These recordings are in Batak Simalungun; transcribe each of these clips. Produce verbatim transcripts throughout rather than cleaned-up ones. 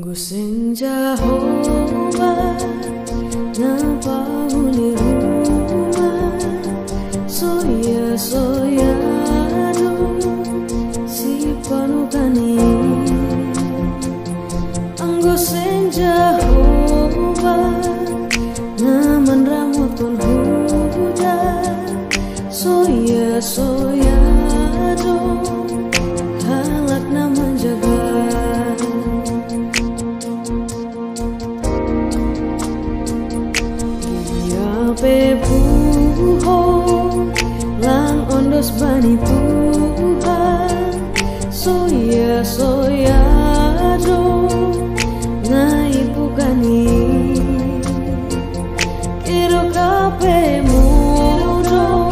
Sing Jehovah, napa uli rumah, soya soya do, si panukani. Anggo sing Jehovah, naman ramutun huda, soya soya do, halak na manjaga. Ia pe puho, lang ondos bani Tuhan, soya soya do, na ipukani. Iro kape mudo,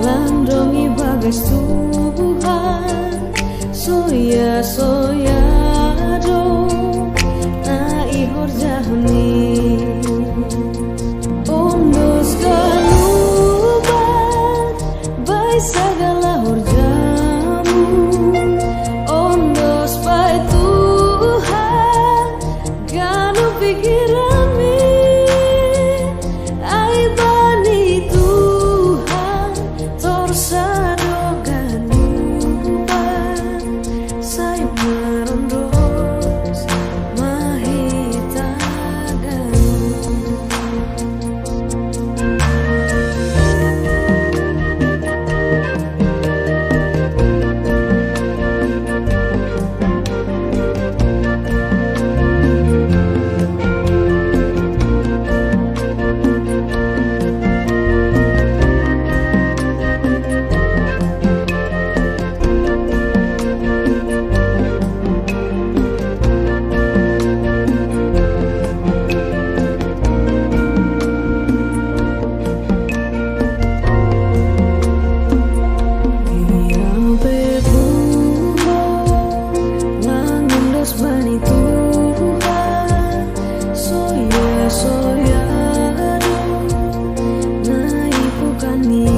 lang dong ibagas Tuhan, soya soya do, na ihorjahon i. Ondos ganup bai sagala horjamu, ondos bai Tuhan ganup pikiranmi. Ai bani Tuhan torsa do ganupan, sai marondos ma hita ganup. Ia pe puho, lang ondos bani Tuhan, soya soya do, na ipukani.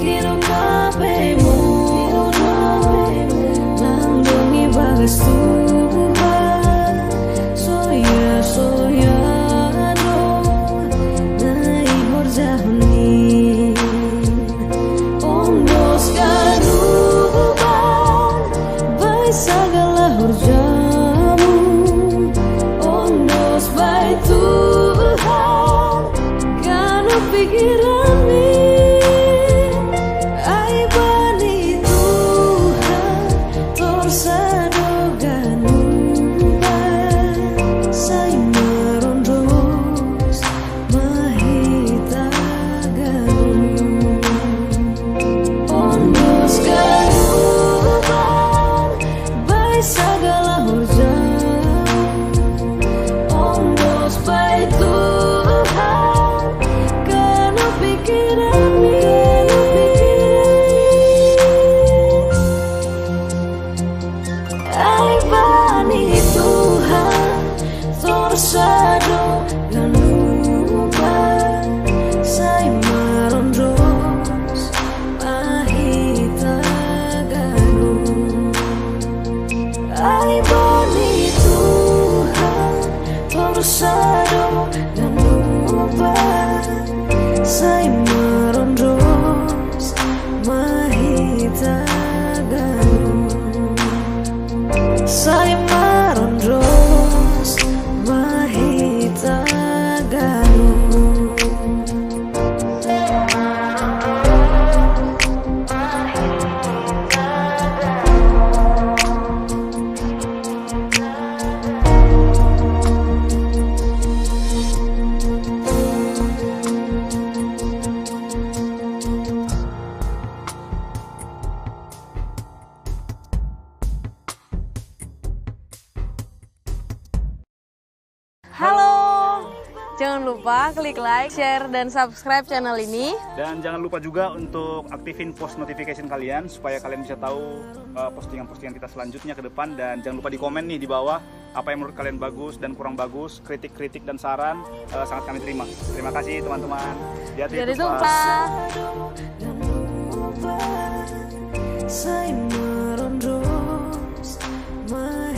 Iro kape mudo, lang dong ibagas Tuhan, soya soya do, na ihorjahon i. Ondos ganupan bai sagala horjamu, ondos bai Tuhan ganup pikiranmi. Ai bani Tuhan torsa do ganupan, sai marondos ma hita ganup. Ondos ganupan bai sagala horjamu, ondos bai Tuhan ganup pikiranmi. Ai bani Tuhan torsa do ganupan, sai marondos ma hita ganup. Ai bani Tuhan torsa do ganupan, sai marondos ma hita ganup. Sai marondos ma hita ganup. Halo, jangan lupa klik like, share, dan subscribe channel ini. Dan jangan lupa juga untuk aktifin post notification kalian supaya kalian bisa tahu eh, postingan-postingan kita selanjutnya ke depan. Dan jangan lupa di komen nih di bawah apa yang menurut kalian bagus dan kurang bagus, kritik-kritik dan saran eh, sangat kami terima. Terima kasih teman-teman. Jadi tumpah. Sai marondos ma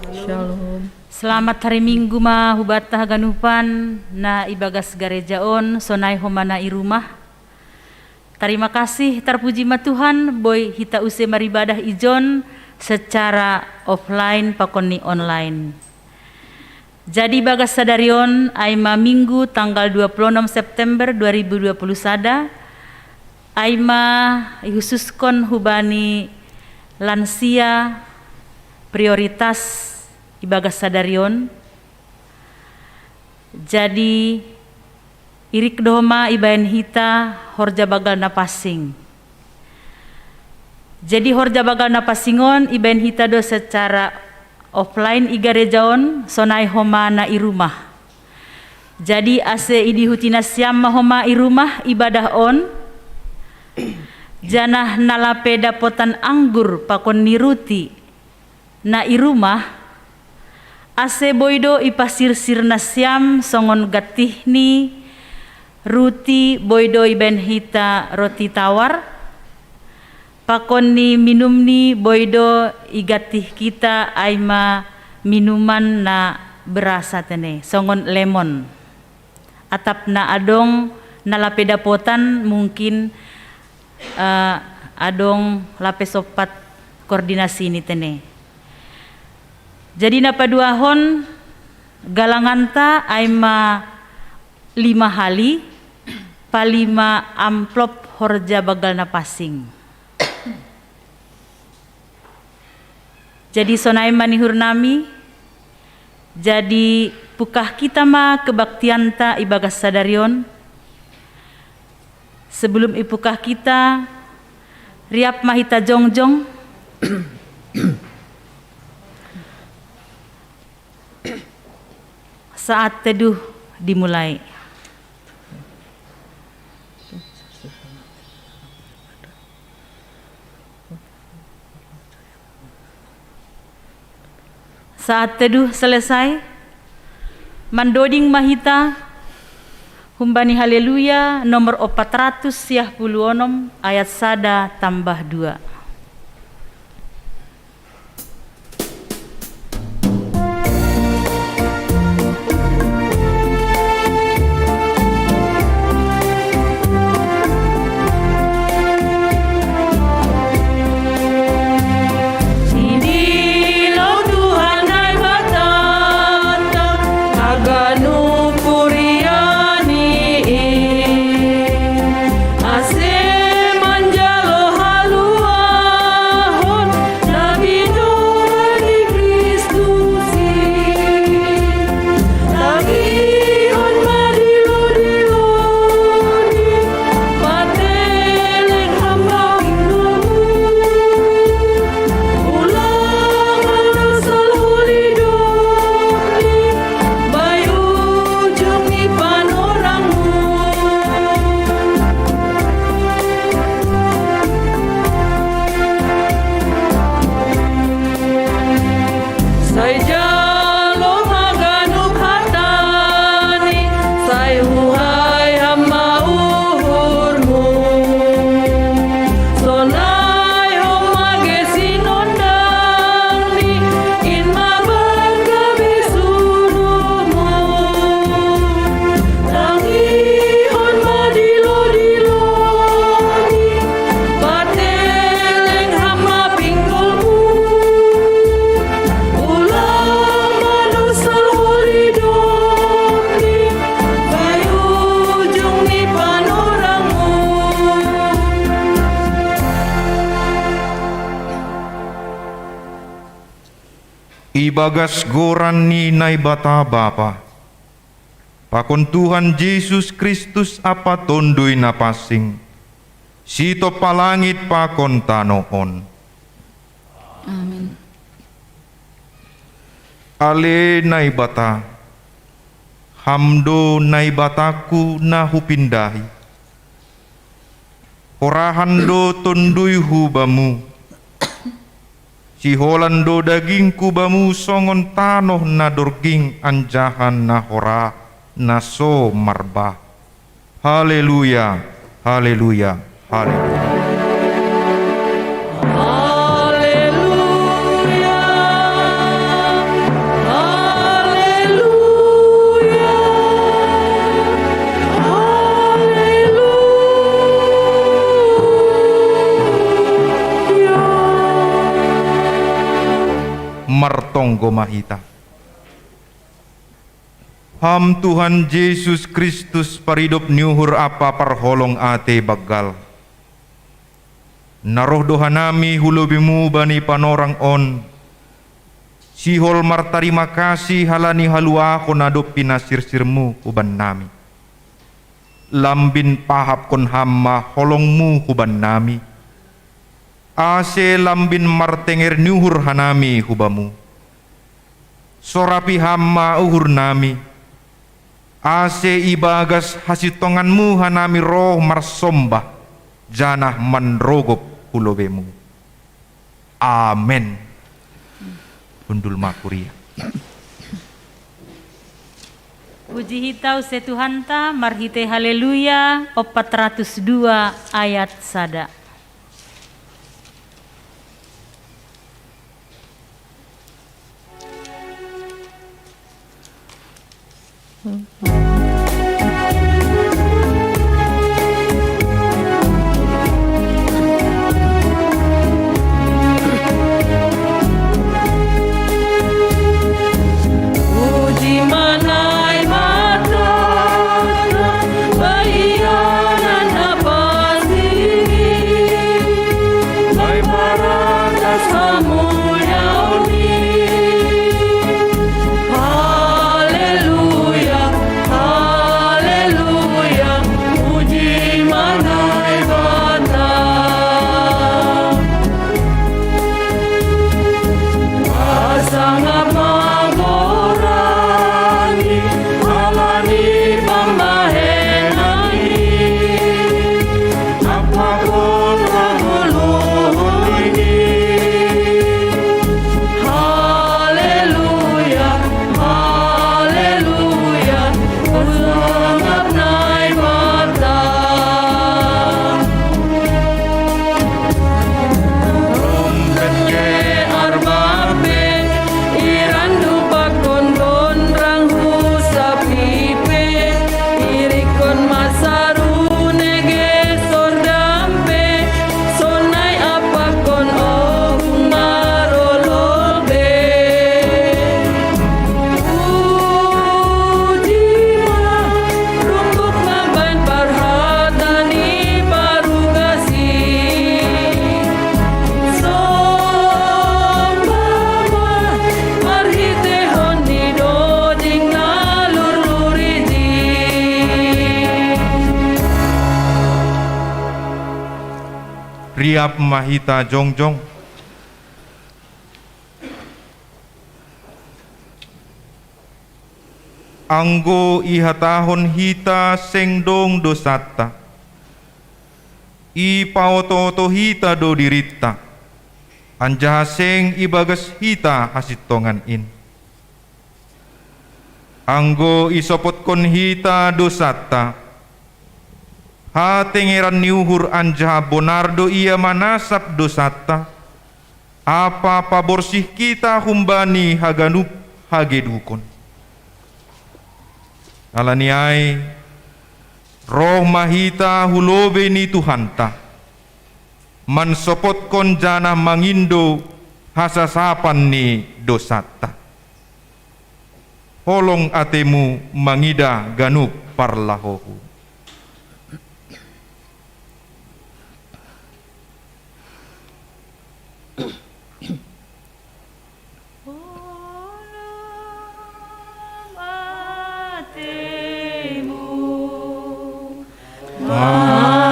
Shalom. Selamat hari Minggu ma hubata haganupan na ibagas gareja on, sonai homa na i rumah. Tarima kasih, tarpuji ma Tuhan, boi hita use maribadah ijon secara offline pakon ni online. Jadi bagas sadari on, ai ma Minggu tanggal dua puluh enam September dua ribu dua puluh sada, ai ma ihususkon hubani lansia prioritas ibagas sadari on. Jadi irik do homa ibaen hita horja bagal na pansing. Jadi horja bagal na pansing on ibaen hita do secara offline i gareja on, sonai homa na i rumah. Jadi ase idihuti nasiam ma homa i rumah ibadah on, janah na lape dapotan anggur pakon ni ruti na i rumah, ase boi do ipasirsir nasiam songon gantihni ruti, boi do ibaen hita roti tawar, pakon ni minumni boi do igantih hita ai ma minuman na berasa tene, songon lemon. Atap na adong na lape dapotan mungkin, eh, adong lape sompat koordinasi ni tene. Jadi na paduahon, galanganta ai ma lima hali, palima amplop horja bagal na pansing. Jadi sonai ma ni uhur nami, jadi pukah hita ma kebaktianta ibagas sadari on. Sebelum ipukah hita, riap ma hita jongjong. Saat teduh dimulai. Saat teduh selesai, mandoding ma hita humbani Haleluya nomor opat ratus siah puluh onom, ayat sada tambah dua. Ibagas goran ni Naibata Bapa, pakon Tuhan Jesus Kristus ampa Tonduy Napansing, sitompa langit pakon tano on. Amin. Ale Naibata, Ham do Naibatangku na hupindahi. Horahan do tonduyhu Bamu. Siholan do dagingku Bamu songon tanoh na dorging anjaha na hora na so marbah. Haleluya, haleluya, haleluya. Haleluya, Martonggo ma hita. Ham Tuhan Jesus Kristus, paridop ni uhur ampa parholong atei banggal, na roh do hanami hu lobeimu bani panorang on, sihol martarima kasih halani haluahon na dob pinasirsirmu hubannami. Lambin pahapkon ham ma holongmu hubannami, ase lambin martenger ni uhur hanami hu bamu. Sorapi ham ma uhurnami, ase ibagas hasintonganmu hanami roh marsombah janah manrogop hu lobeimu. Amen. Hundul ma kuria. Puji hita use Tuhanta marhitei Haleluya ompat ratus dua ayat sada. Riap ma hita jongjong. Anggo ihatahon hita seng dong dousanta, ipaotooto hita do dirinta, anjaha seng ibagas hita hasintongan in. Anggo isopotkon hita dousanta, hatengeran ni uhur anjaha bonar do Ia manasap dousanta, ampa paborsih hita humbani haganup hagedukon. Ala ni ai, roh ma hita hu lobei ni Tuhanta, mansopotkon janah mangindo hasasapan ni dousanta. Holong ateimu mangidah ganup parlahohu.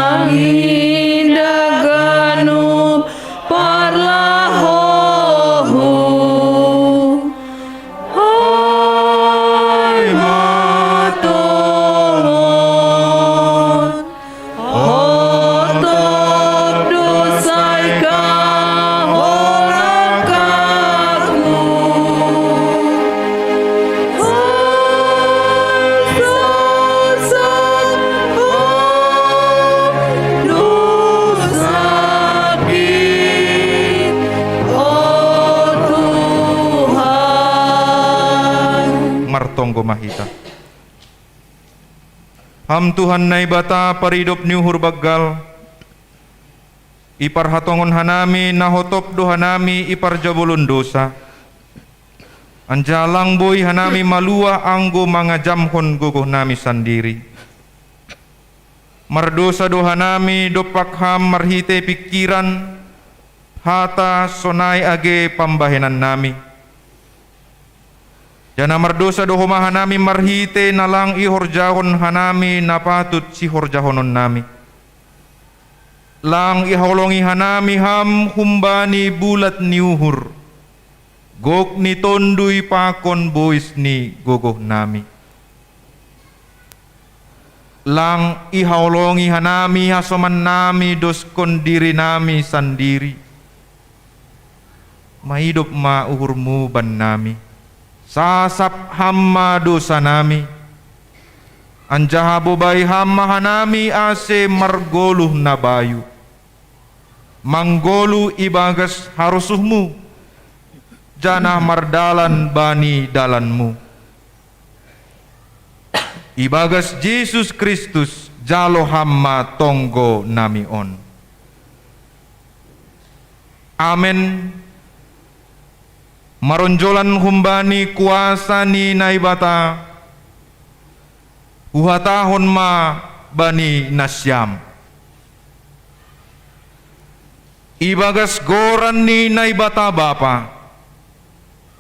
Mangidah ganup parlahohu, hai ma tongon. Otop do sai kaholakku. Sosok do sakit, o Tuhan. Martonggo ma hita. Ham Tuhan Naibata, paridop ni uhur banggal, iparhatongon hanami na hotop do hanami iparjabolon dousa, Anjaha lang boi hanami maluah anggo mangajamhon gogohnami sandiri. Mardosa do hanami dompak Ham marhitei pingkiran, hata, sonai age pambahenannami. Janah mardosa do homa hanami marhitei na lang ihorjahon hanami na patut sihorjahononnami. Lang ihaholongi hanami Ham humbani bulat ni uhur, gok ni Tonduy pakon bois ni gogohnami. Lang ihaholongi hanami hasomannami doskon dirinami sandiri. Maidop ma uhurMu bannami. Sasap Ham ma dousanami. Anjaha bobai Ham ma hanami ase margoluh na bayu, manggoluh ibagas harosuhMu, janah mardalan bani dalanMu. Ibagas Jesus Kristus jalo Ham ma tonggonami on. Amen. Maronjolan humbani kuasa ni Naibata, huhatahon ma bani nasiam. Ibagas goran ni Naibata Bapa,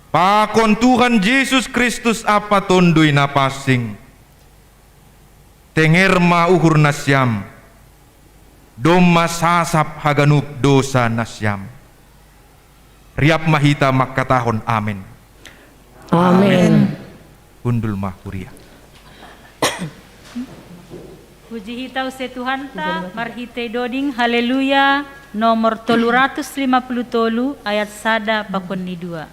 pakon Tuhan Jesus Kristus ampa Tonduy Na Pansing, tenger ma uhur nasiam, domma sasap haganup dousa nasiam. Riap ma hita mangkatahon amen. Amen. Hundul ma huria. Puji hita use Tuhanta marhitei doding Haleluya nomor tolu ratus lima puluh tolu ayat sada pakon ni dua.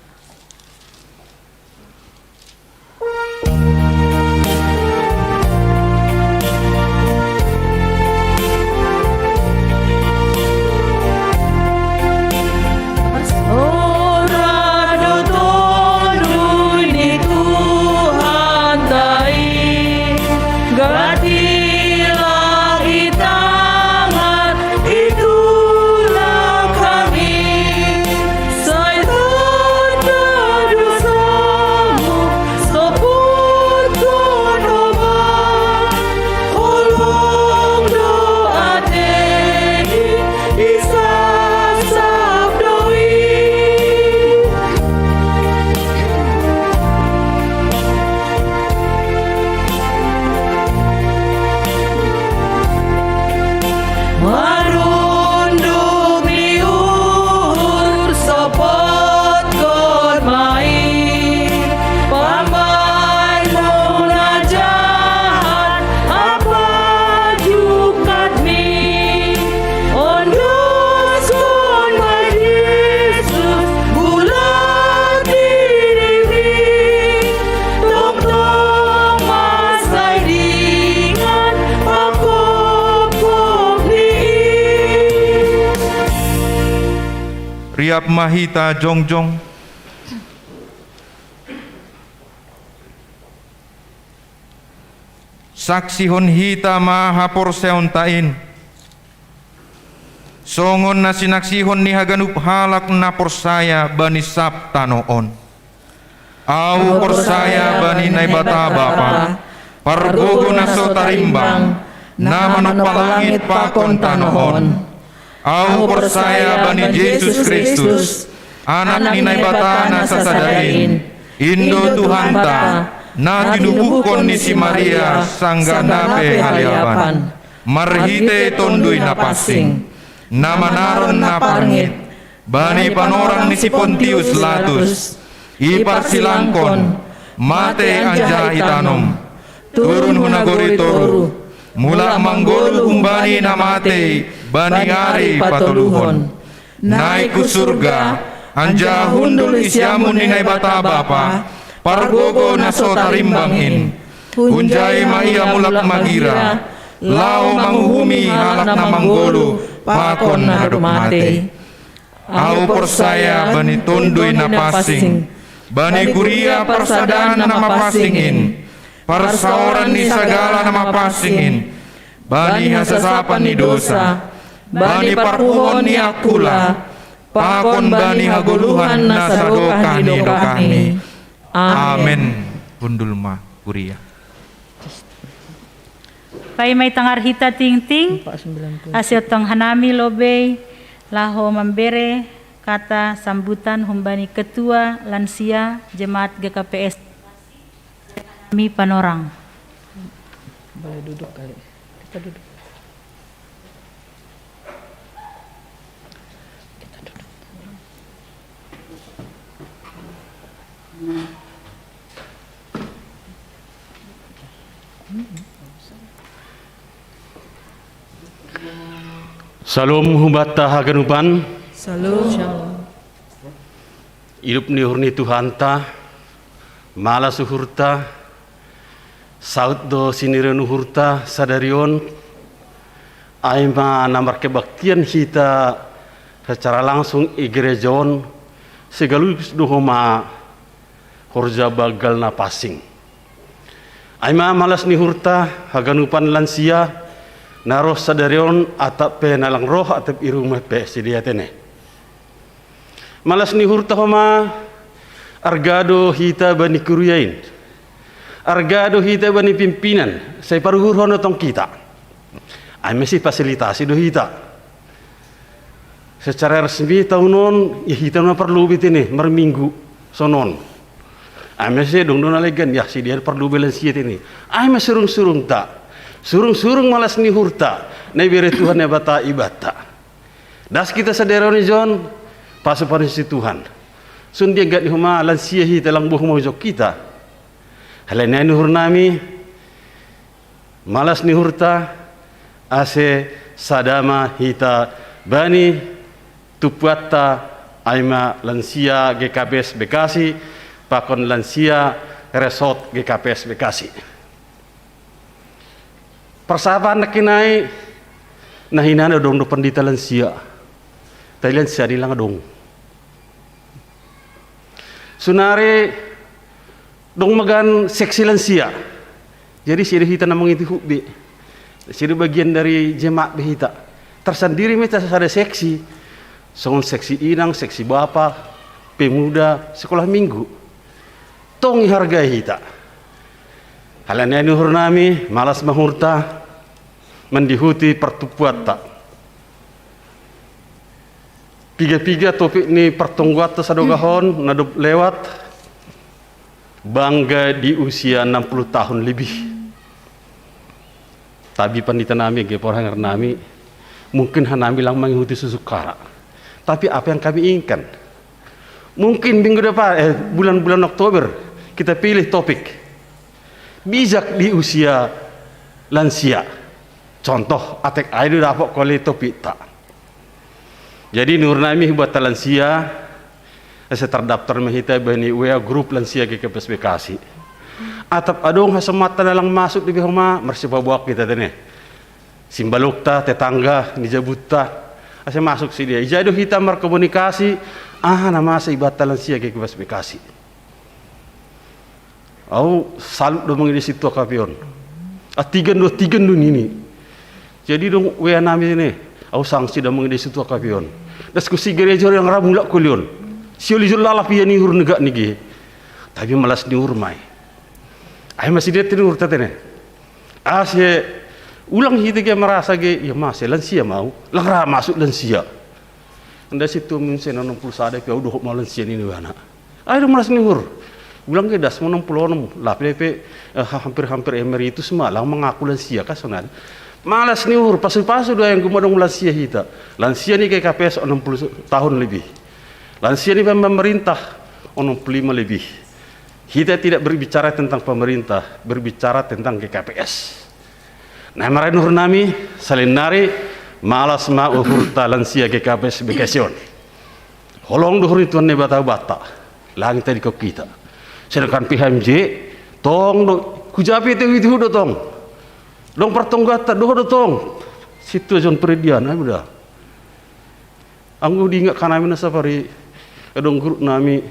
Riap ma hita jongjong. Saksihon hita ma haporsayaonta in, songon na sinaksihon ni haganup halak na porsaya bani sab tanoh on. Ahu porsaya bani Naibata Bapa, pargogo na so tarimbang, na manompa langit pakon tanoh on. Ahu porsaya bani Jesus Kristus, Anak ni Naibata na sasada in, in do Tuhanta, na tinubuhkon ni si Maria sanggah na pe haleapan, marhitei Tonduy Na Pansing, na manaron na parngit bani panorang ni si Pontius Latus, iparsilangkon, mate anjaha itanom, turun hu nagori toruh, mulak manggoluh humbani na matei bani ari patoluhon, naik hu surga, anjaha hundul i siamun ni Naibata Bapa, pargogo na so tarimbang in. Hunjai ma Ia mulak magira, laho manguhumi halak na manggoluh pakon na dob matei. Ahu porsaya bani Tonduy Na Pansing, bani kuria parsadaan na mapansing in, parsaoran ni sagala na mapansing in, bani hasasapan ni dousa, bani parpuhoon ni angkula, pakon bani hagoluhan na sadokah ni dokahni. Amen. Hundul ma kuria. Pai mai tangar hita tingting, ase tong hanami lobei laho mambere kata sambutan humbani Ketua Lansia Jemaat G K P S mi Panorang. Boleh duduk kali. Kita duduk. Kita duduk. Shalom humbata haganupan. Shalom. Idup ni uhur ni Tuhanta, malas uhurta, saut do sinirion uhurta sadari on, ai ma na markebaktian hita secara langsung i gereja on, sekaligus do homa horja banggal na pansing. Ai ma malas ni uhurta, haganupan lansia, na roh sadari on atap pe na lang roh atap i rumah pe sidea tene. Malas ni uhurta homa, arga do hita bani kuria in. Arga do hita bani pimpinan, sai paruhurhon do tong hita. Ai ma sifasilitasi do hita. Secara resmi taon on, ya hita na parlobei tene, marminggu, sonon. Ai ma sidea dong do na legan, ya sidea parlobei lansia tene. Ai ma surung-surungta. Surung-surung malas ni uhurta, na ibere Tuhan Debata ibanta. Das hita sadari on i jon, pasu-pasu ni Tuhan. Sun dia gak ni homa lansia hita lang boha ma ujok hita. Halani ai ni uhurnami, malas ni uhurta, ase sada ma hita bani tumpuanta ai ma lansia G K P S Bekasi, pakon lansia resort G K P S Bekasi. Parsapaan nangkin ai, na hinan adong do pandita lansia. Tapi lansia ni lang adong. Sonari dong magan seksi lansia. Jadi sidea hita na mangihut be. Sidea bagian dari jemaat be hita. Tersendiri ma hita sada seksi. Songon seksi inang, seksi bapa, pemuda, sekolah minggu. Tong ihargai hita. Halani ai ni uhurnami, malas ma uhurta, mandihuti partumpuanta. Piga-piga topik ni partonggoanta sadogahon, na dob lewat, bangga di usia enam puluh tahun lebih. Tabi panditanami, age parhangernami, mungkin hanami lang mangihuti susukara. Tapi apa yang kami inginkan? Mungkin minggu depan, eh, bulan-bulan Oktober, kita pilih topik. Bijak di usia lansia. Contoh, atik ai do dapot kole topikta. Jadi ni uhurnami humbanta lansia, ase tardaftar ma hita bani W A grup lansia G K P S Bekasi. Atap adong hasomanta na lang masuk dope homa, marsipaboak hita tene. Simbaluta, tetangga, ni jabunta, ase masuk sidea. Ija do hita markomunikasi, aha na masa ibanta lansia G K P S Bekasi. Au salut do mangida sintua kapion. Atigan do, atigan do nini. Jadi dong W A nami ne, au sangsi do mangida sintua kapion. Das ku si gereja yang ramulak kulion. Sioli jol lalap ia ni uhur negak nige. Tapi malas ni uhur ma i. Ai ma sidea ni uhurta tene. Ase ulang hita ge merasa ge, ya masa lansia ma au. Lang ra masuk lansia. Enda sintua munsen onom pulu sada pe au dohot ma lansia nini wana. Ai do malas ni uhur. Ulang ge das ma onom pulu onom, lape pe, eh, hampir-hampir emeritus ma, lang mangaku lansia ka sonari. Malas ni uhur, pasu-pasu do ai anggo madong lansia hita. Lansia ni G K P S onom pulu tahun lebih. Lansia ni pemerintah onom pulu lima lebih. Hita tidak berbicara tentang pemerintah, berbicara tentang G K P S. Na i ma ra ni uhurnami, salelenari, malas ma uhurta lansia G K P S Bekasi on. Holong do uhur ni Tuhan Debata banta, lang tadingkon hita. Sedangkan P H M J, tong do, hujaha pe tu itu do tong. Dong partonggoanta, dohot do tong. Sintua John Predian, ai muda. Anggo diingat hanami na sapari, adong guru nami,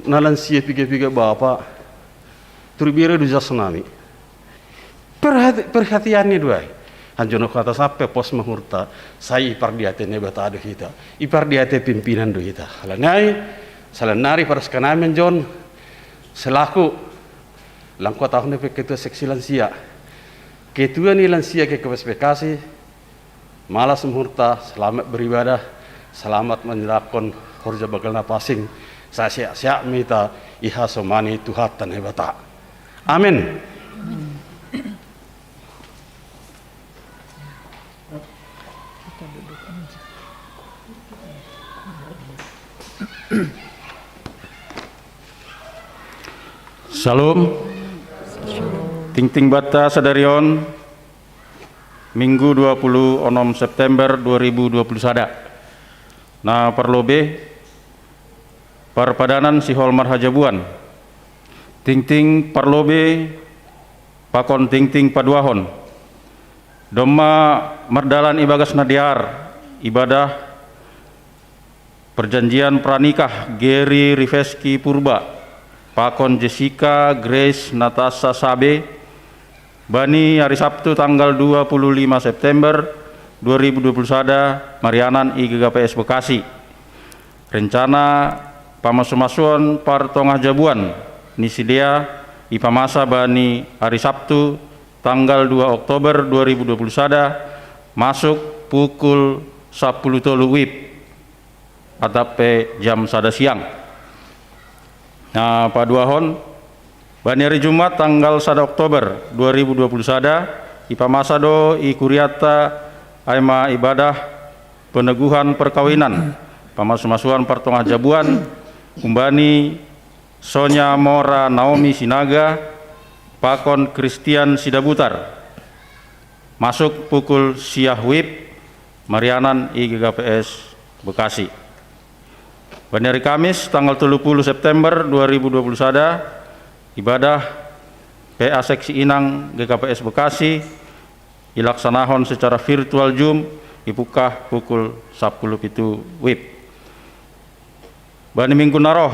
na lansia piga-piga bapa, turi bere do jasnami. Perhati-, perhatianni do ai. Anjono hata sampe pos ma uhurta, sai ipardiate Debata do hita. Ipardiate pimpinan do hita. Halani ai, salelenari paraskanami anjon, Selaku langkua tahun pe ketua seksi lansia, ketua ni lansia GKPS Bekasi, malas muhurta, selamat beribadah, selamat menjalankan horja baggal na passing, sa sehat-sehat mita iha somani Tuhanta Naibata. Amin. Salam. Tingting banta sadari on, Minggu dua puluh onom September dua ribu dua puluh sada. Na parlobei, parpadanan sihol marhajabuan. Tingting parlobei pakon tingting paduahon. Domma mardalan ibagas na dear ibadah perjanjian pranikah Geri Rifeski Purba pakon Jessica Grace Natasha Sabe bani hari Sabtu tanggal dua puluh lima September dua ribu dua puluh sada marianan i GKPS Bekasi. Rencana pamasu-masuon partongah jabuan ni sidea ipamasa bani hari Sabtu tanggal dua Oktober dua ribu dua puluh sada masuk pukul sapuluh tolu wib atap pe jam sada siang. Na paduahon, bani hari Jumat tanggal sada Oktober dua ribu dua puluh sada ipamasa do i kuriata ai ma ibadah peneguhan perkawinan, pamasu-masuan partongah jabuan, humbani Sonya Mora Naomi Sinaga pakon Christian Sidabutar, masuk pukul sia wib marianan i GKPS Bekasi. Bani hari Kamis tanggal tolu puluh September dua ribu dua puluh sada, ibadah PA Seksi Inang GKPS Bekasi ilaksanahon secara virtual Zoom, ipungkah pukul sapuluh pitu wib. Bani minggu na roh,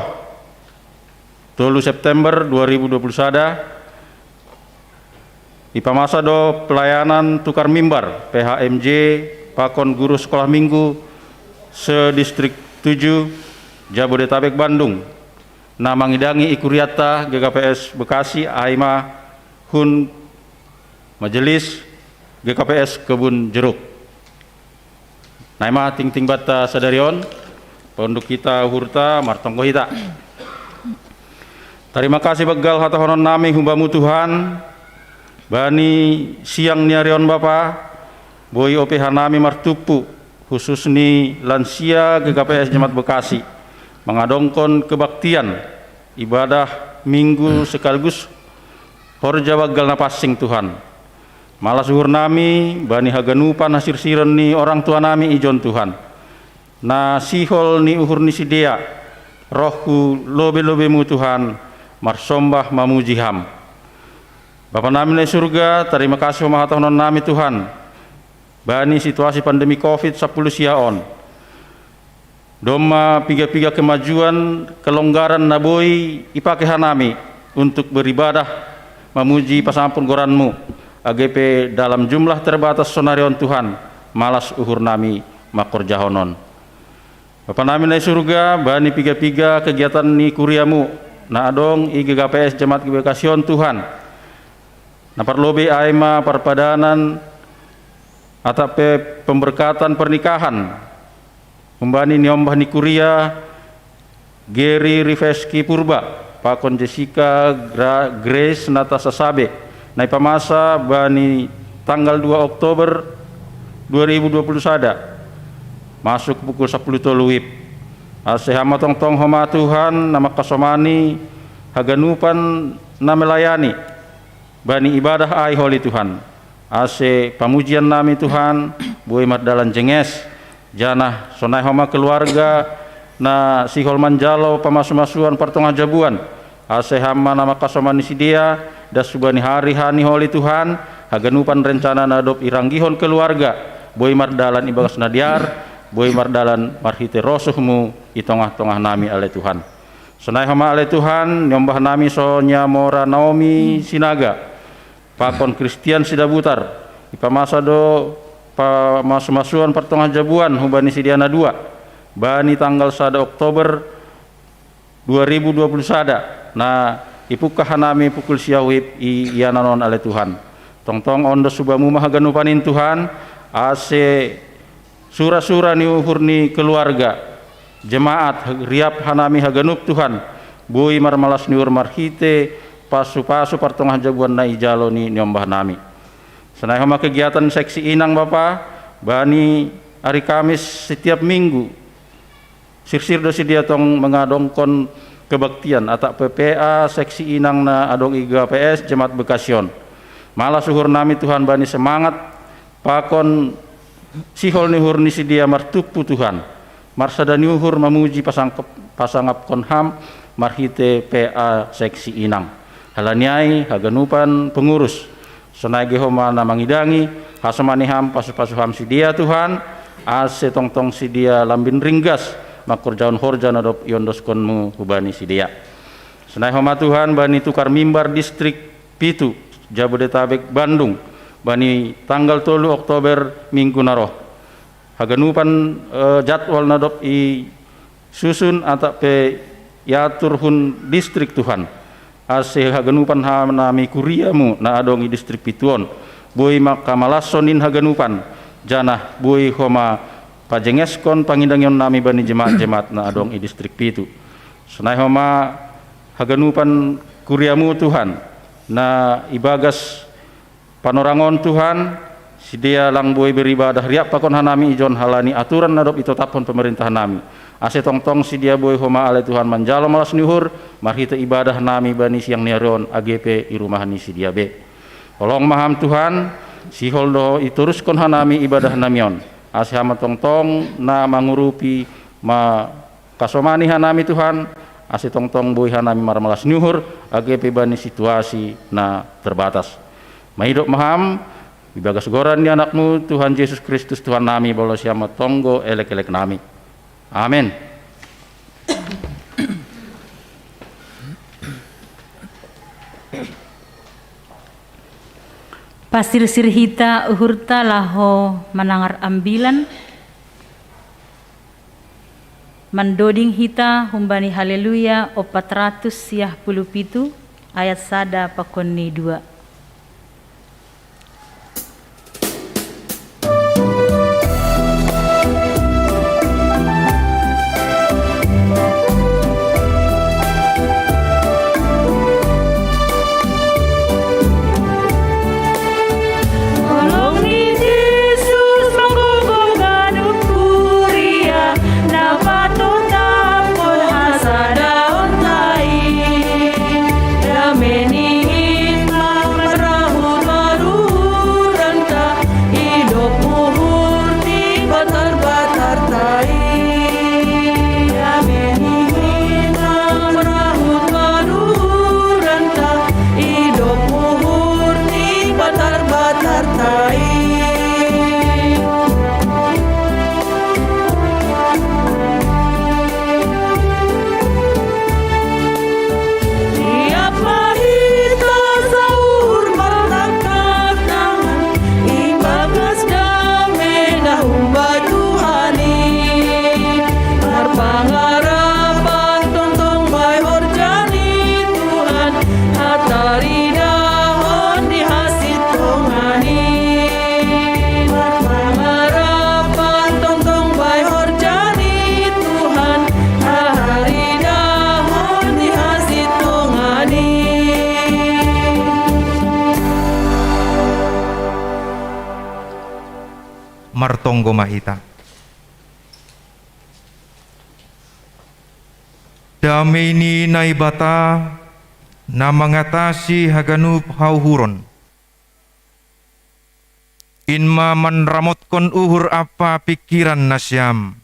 tolu September dua ribu dua puluh sada, ipamasa do pelayanan tukar mimbar PHMJ pakon guru sekolah minggu se-Distrik tujuh Jabodetabek Bandung, na mangidangi i kuriata GKPS Bekasi ai ma hun Majelis GKPS Kebun Jeruk. Naima tingting banta sadari on, paunduk hita uhurta, martonggo hita. Tarima kasih banggal hatahonon nami hu Bamu Tuhan, bani siang ni ari on Bapa, boi ope hanami martumpu, khusus ni lansia GKPS Jemaat Bekasi, mangadongkon kebaktian ibadah Minggu sekaligus horja banggal na passing Tuhan. Malas uhur nami bani haganupan hasirsiron ni orang tua nami ijon Tuhan, na sihol ni uhur ni sidea roh hu lobe-lobeMu Tuhan, marsombah mamuji Ham. Bapa nami na i surga, tarima kasih ma hatahonon nami Tuhan, bani situasi pandemi covid sapuluh sia on. Domma piga-piga kemajuan kelonggaran na boi ipake hanami untuk beribadah mamuji pasampur goranMu, age pe dalam jumlah terbatas sonari on Tuhan, malas uhur nami mangkorjahon on. Bapa nami na i surga, bani piga-piga kegiatan ni kuriaMu na adong i GKPS Jemaat Bekasi on Tuhan, na parlobei ai ma parpadanan atap pe pemberkatan pernikahan, humbani niombah ni kuria Geri Rifeski Purba pakon Jessica Gra-, Grace Natasha Sabe, na ipamasa bani tanggal dua Oktober dua ribu dua puluh sada, masuk pukul sapuluh tolu wib. Ase Ham ma tongtong homa Tuhan, na mangkasomani haganupan na melayani bani ibadah ai holi Tuhan. Ase pamujian nami Tuhan, boi mardalan jenges, janah sonai homa keluarga na sihol manjalo pamasu-masuan partongah jabuan. Ase Ham ma na mangkasomani sidea, das hubani hari-hari ni holi Tuhan, haganupan rencana na dob iranggihon keluarga, boi mardalan ibagas na dear, boi mardalan marhite rosuhMu i tongah-tongah nami ale Tuhan. Sonai homa ale Tuhan, niombah nami Sonya Mora Naomi Sinaga, pakon Christian Sidabutar, ipamasa do pamasu-masuan partongah jabuan hubani sidea na dua, bani tanggal sada Oktober dua ribu dua puluh sada, na Ipungkah hanami pukul sia uhur i iananon ale Tuhan. Tongtong ondos hubamu ma haganupan in Tuhan, ase sura-sura ni uhur ni keluarga, jemaat, riap hanami haganup Tuhan, boi marmalas ni uhur marhite pasu-pasu partongah jabuan na ijalo ni niombah nami. Sonai homa kegiatan seksi inang Bapa, bani ari Kamis setiap minggu, sirsir do sidea tong mangadongkon kebaktian, atap P P A seksi inang na adong i G P S Jemaat Bekasi on. Malas uhur nami Tuhan bani semangat pakon sihol ni uhur ni sidea martumpu Tuhan. Marsada ni uhur mamuji pasangkep-, pasangapkon Ham marhite P A seksi inang. Halani ai haganupan pengurus, sonai ge homa na mangidangi, hasomani Ham pasu-pasu Ham sidea Tuhan, ase tongtong sidea lambin ringgas mangkorjahon horja na dob iondoskonmu hubani sidea. Sonai homa Tuhan bani tukar mimbar distrik pitu Jabodetabek Bandung, bani tanggal tolu Oktober minggu na roh. Haganupan, eh, jadwal na dob isusun atap pe iatur hun distrik Tuhan. Ase haganupan hanami kuriamu na adong i distrik pitu on, boi mangkamalason in haganupan, janah boi homa pajengeskon pangidangion nami bani jemaat-jemaat na adong i distrik pitu. Sonai homa haganupan kuriamu Tuhan, na ibagas panorangon Tuhan, sidea lang boi beribadah riap pakon hanami ijon halani aturan na dob itotaphon pemerintah nami. Ase tongtong sidea boi homa ale Tuhan manjalo malas ni uhur, marhite ibadah nami bani siang ni ari on age pe i rumah ni sidea be. Holong ma Ham Tuhan, sihol do itoruskon hanami ibadah nami on. Ase Ham tongtong na mangurupi ma kasomani hanami Tuhan, ase tongtong boi hanami marmalas ni uhur, age pe bani situasi na terbatas. Maidop ma Ham, ibagas goran ni AnakMu Tuhan Jesus Kristus Tuhan nami, balosi Ham ma tonggo elek-elek nami. Amen. Pasirsir hita uhurta laho manangar ambilan. Mandoding hita humbani Haleluya ompat ratus siah puluh pitu, ayat sada pakon ni dua. Holong ni Jesus manggogoh ganup kuria, na patotapkon hasadaonta i. Dame ni in ma manrahut maruhuranta, idop uhur ni batar-batarta i. Dame ni in ma manrahut maruhuranta, idop uhur ni batar-batarta i. Tiap ma hita sauhur martangkap tangan, ibagas dame na humba Tuhan i. Marpangarapan tongtong bai horja ni Tuhan, hataridahon di hasintongan i. Marpangarapan tongtong bai horja ni Tuhan, hataridahon di hasintongan i. Martonggo ma hita. Dame ni Naibata, na mangatasi haganup hauhuron, in ma manramotkon uhur ampa pingkiran nasiam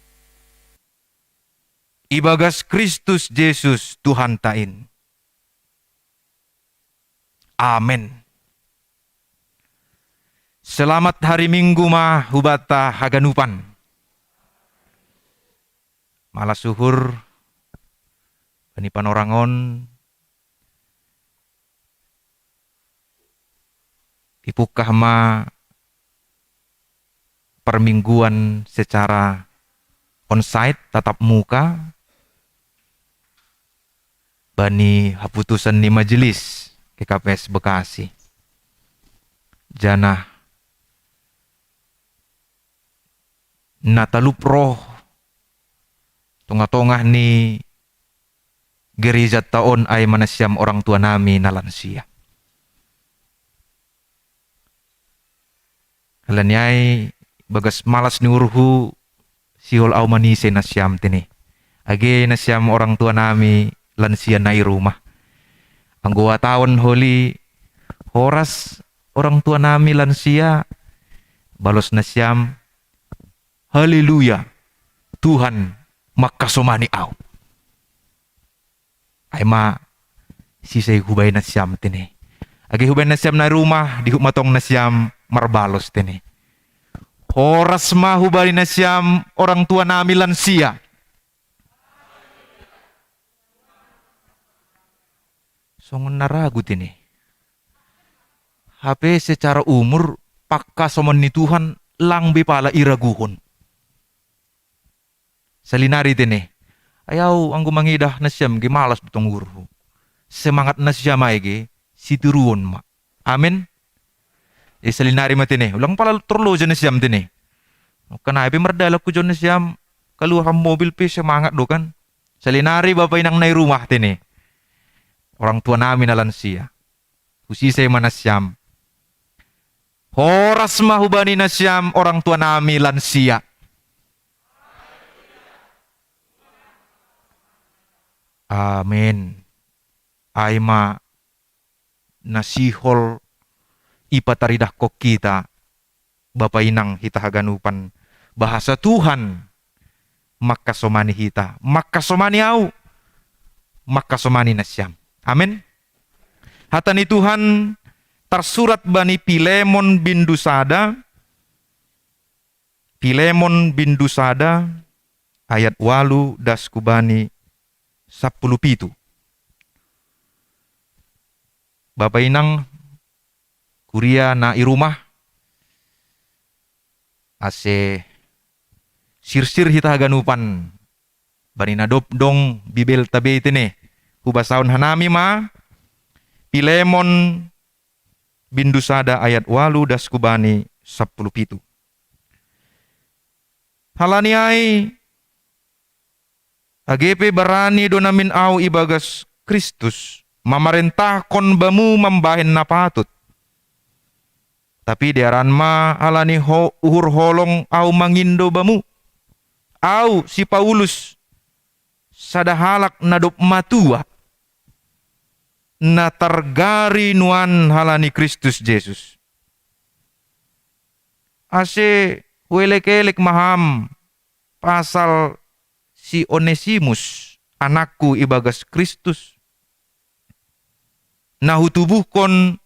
ibagas Kristus Jesus Tuhanta in. Amen. Selamat hari Minggu ma hubanta haganupan. Malas uhur bani panorang on, ipungkah ma permingguan secara onsite, tatap muka. bani haputusan ni Majelis K K P S Bekasi. Janah na talup roh tongah-tongah ni gereja ta on ai ma nasiam orang tua nami na lansia. Halani ai bagas malas ni uhurhu sihol au manise nasiam tene. Age nasiam orang tua nami lansia na i rumah. Anggo uhatahon holi horas orang tua nami lansia, balos nasiam, "Haleluya, Tuhan mangkasomani au." Ai ma sisei hubaen nasiam tene. Age hubaen nasiam na i rumah, dihut ma tong nasiam marbalos tene. Horas ma hubani nasiam orang tua nami lansia. Songon na ragu tene. Hape secara umur pangkasomani Tuhan lang be pala iraguhon. Salinari tene. Ai au anggo mangidah nasiam ge malas do tong uhurhu. Semangat nasiam ai ge sitiruon ma. Amen. E, salinari ma tene. Ulang pala torloja nasiam tene. Kan ai pe mardalan hujon nasiam, kaluar mobil pe semangat do kan. Salinari bapa inang na i rumah tene. Orang tua nami na lansia. Husise ma nasiam. Horas ma hubani nasiam orang tua nami lansia. Amen. Ai ma na sihol ipataridahkon hita, bapa inang hita haganupan, bahasa Tuhan mangkasomani hita, mangkasomani au, mangkasomani nasiam. Amen. Hata ni Tuhan tarsurat bani Pilemon bindu sada, Pilemon bindu sada, ayat ualu das hubani sampulu pitu. Bapa inang kuria na i rumah, ase sirsir hita haganupan bani na dob dong Bibelta be tene. Hubasahon hanami ma Pilemon bindu sada ayat ualu das hubani sampulu pitu. Halani ai, age pe barani do namin au ibagas Kristus, mamarentahkon bamu mambahen na patut. Tapi dearan ma halani ho-, uhur holong au mangindo bamu. Au, si Paulus, sada halak na dob matua, na targari nuan halani Kristus Jesus. Ase huelek-elek ma ham pasal si Onesimus, anakku ibagas Kristus, na hutubuhkon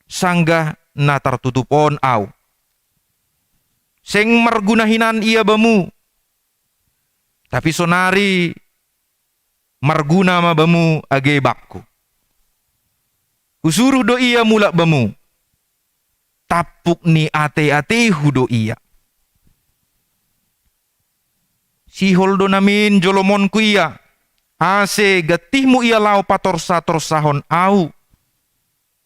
sanggah na tartutup on au. Seng marguna hinan ia bamu, tapi sonari marguna ma bamu age bakku. Husuruh do ia mulak bamu. Tampuk ni ate-atehu do ia. Sihol do namin jolomonku ia, ase gantihmu ia laho patorsa-torsahon au,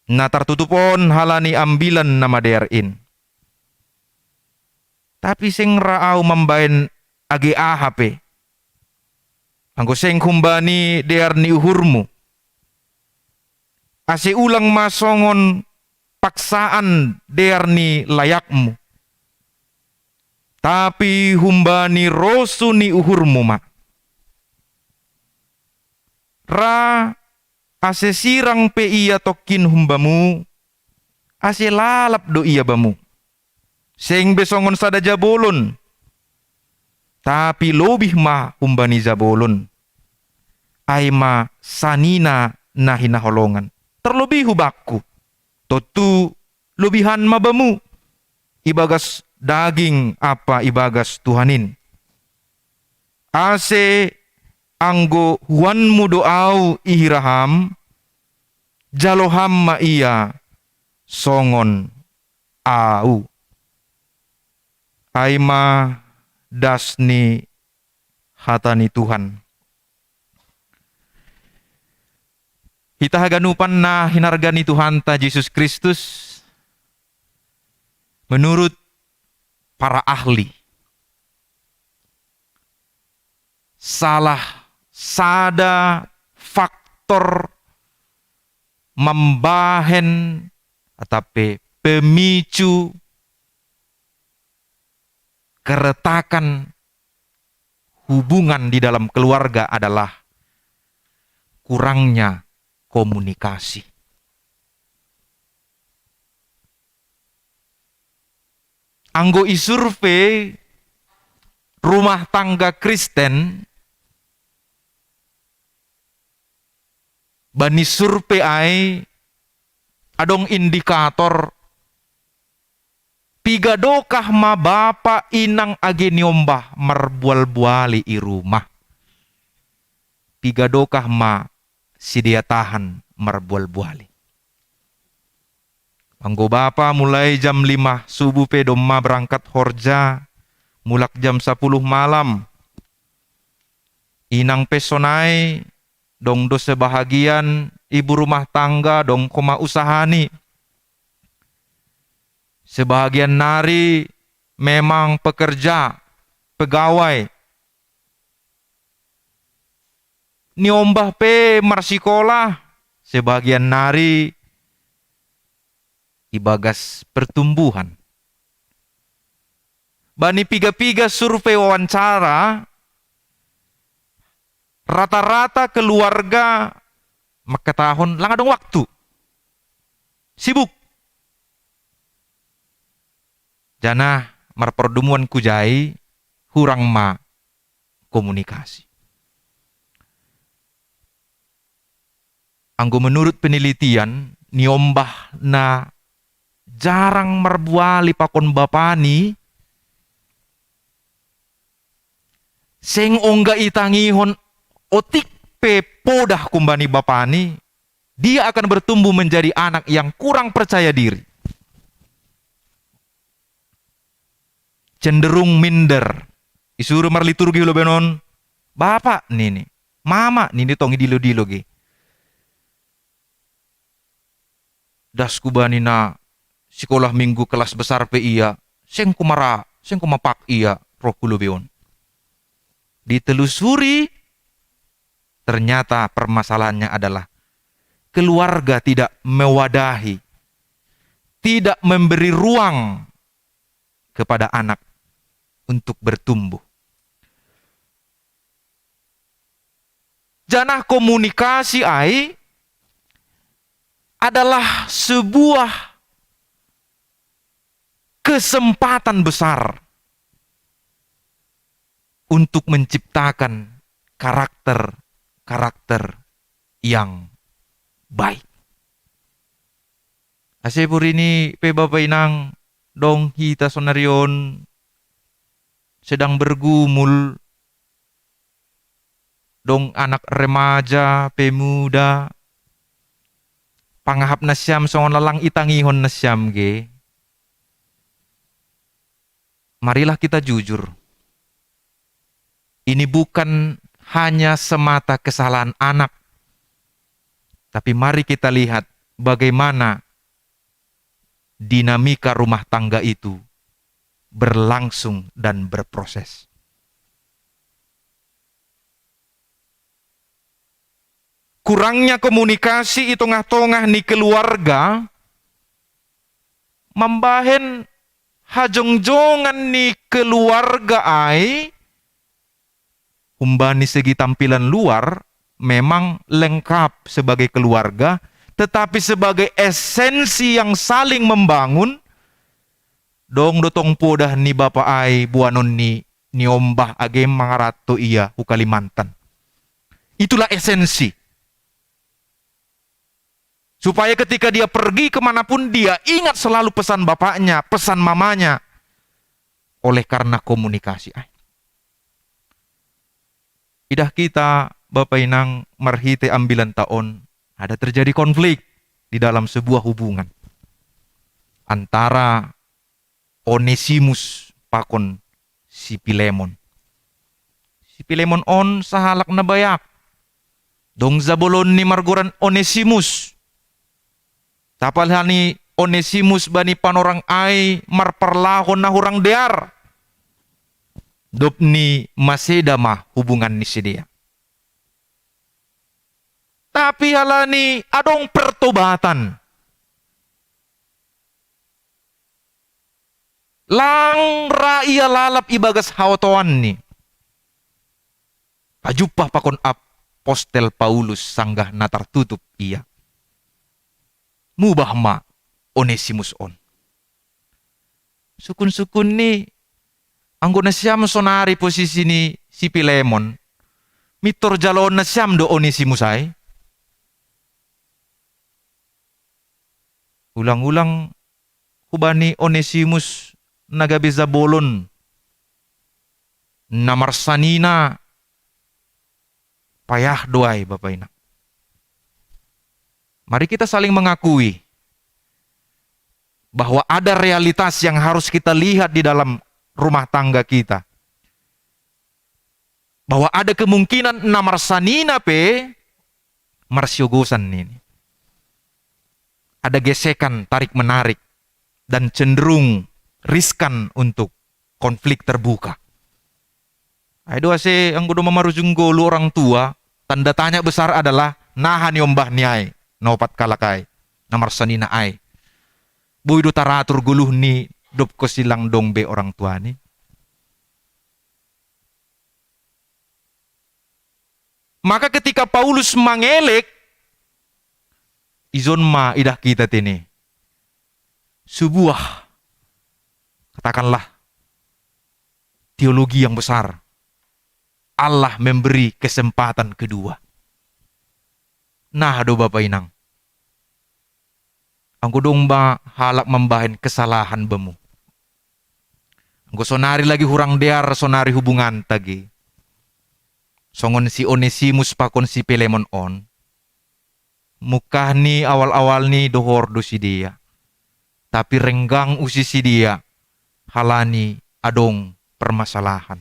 na tartutup on halani ambilan na madear in. Tapi seng ra au mambahen age aha pe, anggo seng humbani dear ni uhurmu. Ase ulang ma songon paksaan dear ni layakmu, tapi humbani rosu ni uhurmu ma. Ra ase sirang pe ia tongkin humbamu, ase lalap do ia bamu. Seng be songon sada jabolon, tapi lobih ma humbani jabolon. Ai ma sanina na hinaholongan. Terlobih hu bakku. Tontu lobihan ma bamu ibagas daging ampa ibagas Tuhan in. Ase anggo huanmu do au i hira ham, jalo ham ma ia songon au. Ai ma das ni hata ni Tuhan. Hita haganupan na hinarga ni Tuhanta Jesus Kristus, menurut para ahli, salah sada faktor mambahen atape pemicu keretakan hubungan di dalam keluarga adalah kurangnya komunikasi. Anggo isurvei rumah tangga Kristen, bani survei ai adong indikator, piga dokah ma bapa inang age niombah marbual-buali i rumah. Piga dokah ma sidea tahan marbual-buali. Anggo bapa mulai jam lima subuh pe domma berangkat horja, mulak jam sapuluh malam. Inang pe sonai, dong do sebahagian ibu rumah tangga dong homa usahani. Sebahagian nari memang pekerja, pegawai. Niombah pe marsikola, sebahagian nari ibagas pertumbuhan. Bani piga-piga survei wawancara, rata-rata keluarga mangkatahon lang adong waktu. Sibuk. Janah marpardomuan hujai hurang ma komunikasi. Anggo menurut penelitian, niombah na jarang marbuali pakon bapani, seng ongga itangihon otik pe podah humbani bapani, dia akan bertumbuh menjadi anak yang kurang percaya diri, cenderung minder. Isuru marliturgi hu lobeion on, "Bapa," nini, "Mama," nini tong idilo-dilo ge. Das hubani na sikola minggu kelas besar pe ia, seng humara, seng humapak ia roh hu lobeion. Ditelusuri, ternyata permasalahannya adalah keluarga tidak mewadahi, tidak memberi ruang kepada anak untuk bertumbuh. Janah komunikasi ai adalah sebuah kesempatan besar untuk menciptakan karakter-karakter yang baik. Ase porini pe bapa inang, dong hita sonari on sedang bergumul, dong anak remaja, pemuda, pangahap nasiam songon na lang itangihon nasiam ge. Marilah kita jujur. Ini bukan hanya semata kesalahan anak, tapi mari kita lihat bagaimana dinamika rumah tangga itu berlangsung dan berproses. Kurangnya komunikasi i tongah-tongah ni keluarga mambahen hajongjongan ni keluarga ai. Humbani segi tampilan luar memang lengkap sebagai keluarga, tetapi sebagai esensi yang saling membangun, dong do tong podah ni bapa ai boanon ni niombah age mangaranto ia hu Kalimantan. Itulah esensi. Supaya ketika dia pergi kemanapun, dia ingat selalu pesan bapaknya, pesan mamanya. Oleh karena komunikasi. Ai. Idah kita, bapa inang, marhite ambilanta on, ada terjadi konflik di dalam sebuah hubungan antara Onesimus pakon si Pilemon. Si Pilemon on sahalak na bayak. Dong jabolon ni margoran Onesimus. Tapi halani Onesimus bani panorang ai marparlahon na hurang dear. Dob ni maseda ma hubungan ni sidea. Tapi halani adong pertobatan, lang ra ia lalap ibagas haotoanni. Pajumpah pakon apostel Paulus sanggah na tartutup ia. Mubah ma Onesimus on. Sukun-sukun ni, anggo nasiam sonari posisi ni si Pilemon, mintor jaloon nasiam do Onesimus ai? Ulang-ulang hubani Onesimus na gabe jabolon, na marsanina, payah do ai, Bapa Inang. Mari kita saling mengakui bahwa ada realitas yang harus kita lihat di dalam rumah tangga kita. Bahwa ada kemungkinan na marsanina pe marsiogosan ini. Ada gesekan, tarik-menarik, dan cenderung riskan untuk konflik terbuka. Ai do ase anggo domma marujung golu orang tua, tanda tanya besar adalah naha niombahni ai, na opat kalak ai, na marsanina ai. Boi do taratur goluhni dob hosi lang dong be orang tuani? Maka ketika Paulus mangelek, ison ma idah kita tene sebuah, katakanlah, teologi yang besar. Allah memberi kesempatan kedua. Nah do, Bapa Inang, anggo dong ba halak mambahen kesalahan bamu, anggo sonari lagi hurang dear sonari hubunganta ge, songon si Onesimus pakon si Pilemon on, mungkah ni awal-awalni dohor do sidea, tapi renggang usi sidea halani adong permasalahan.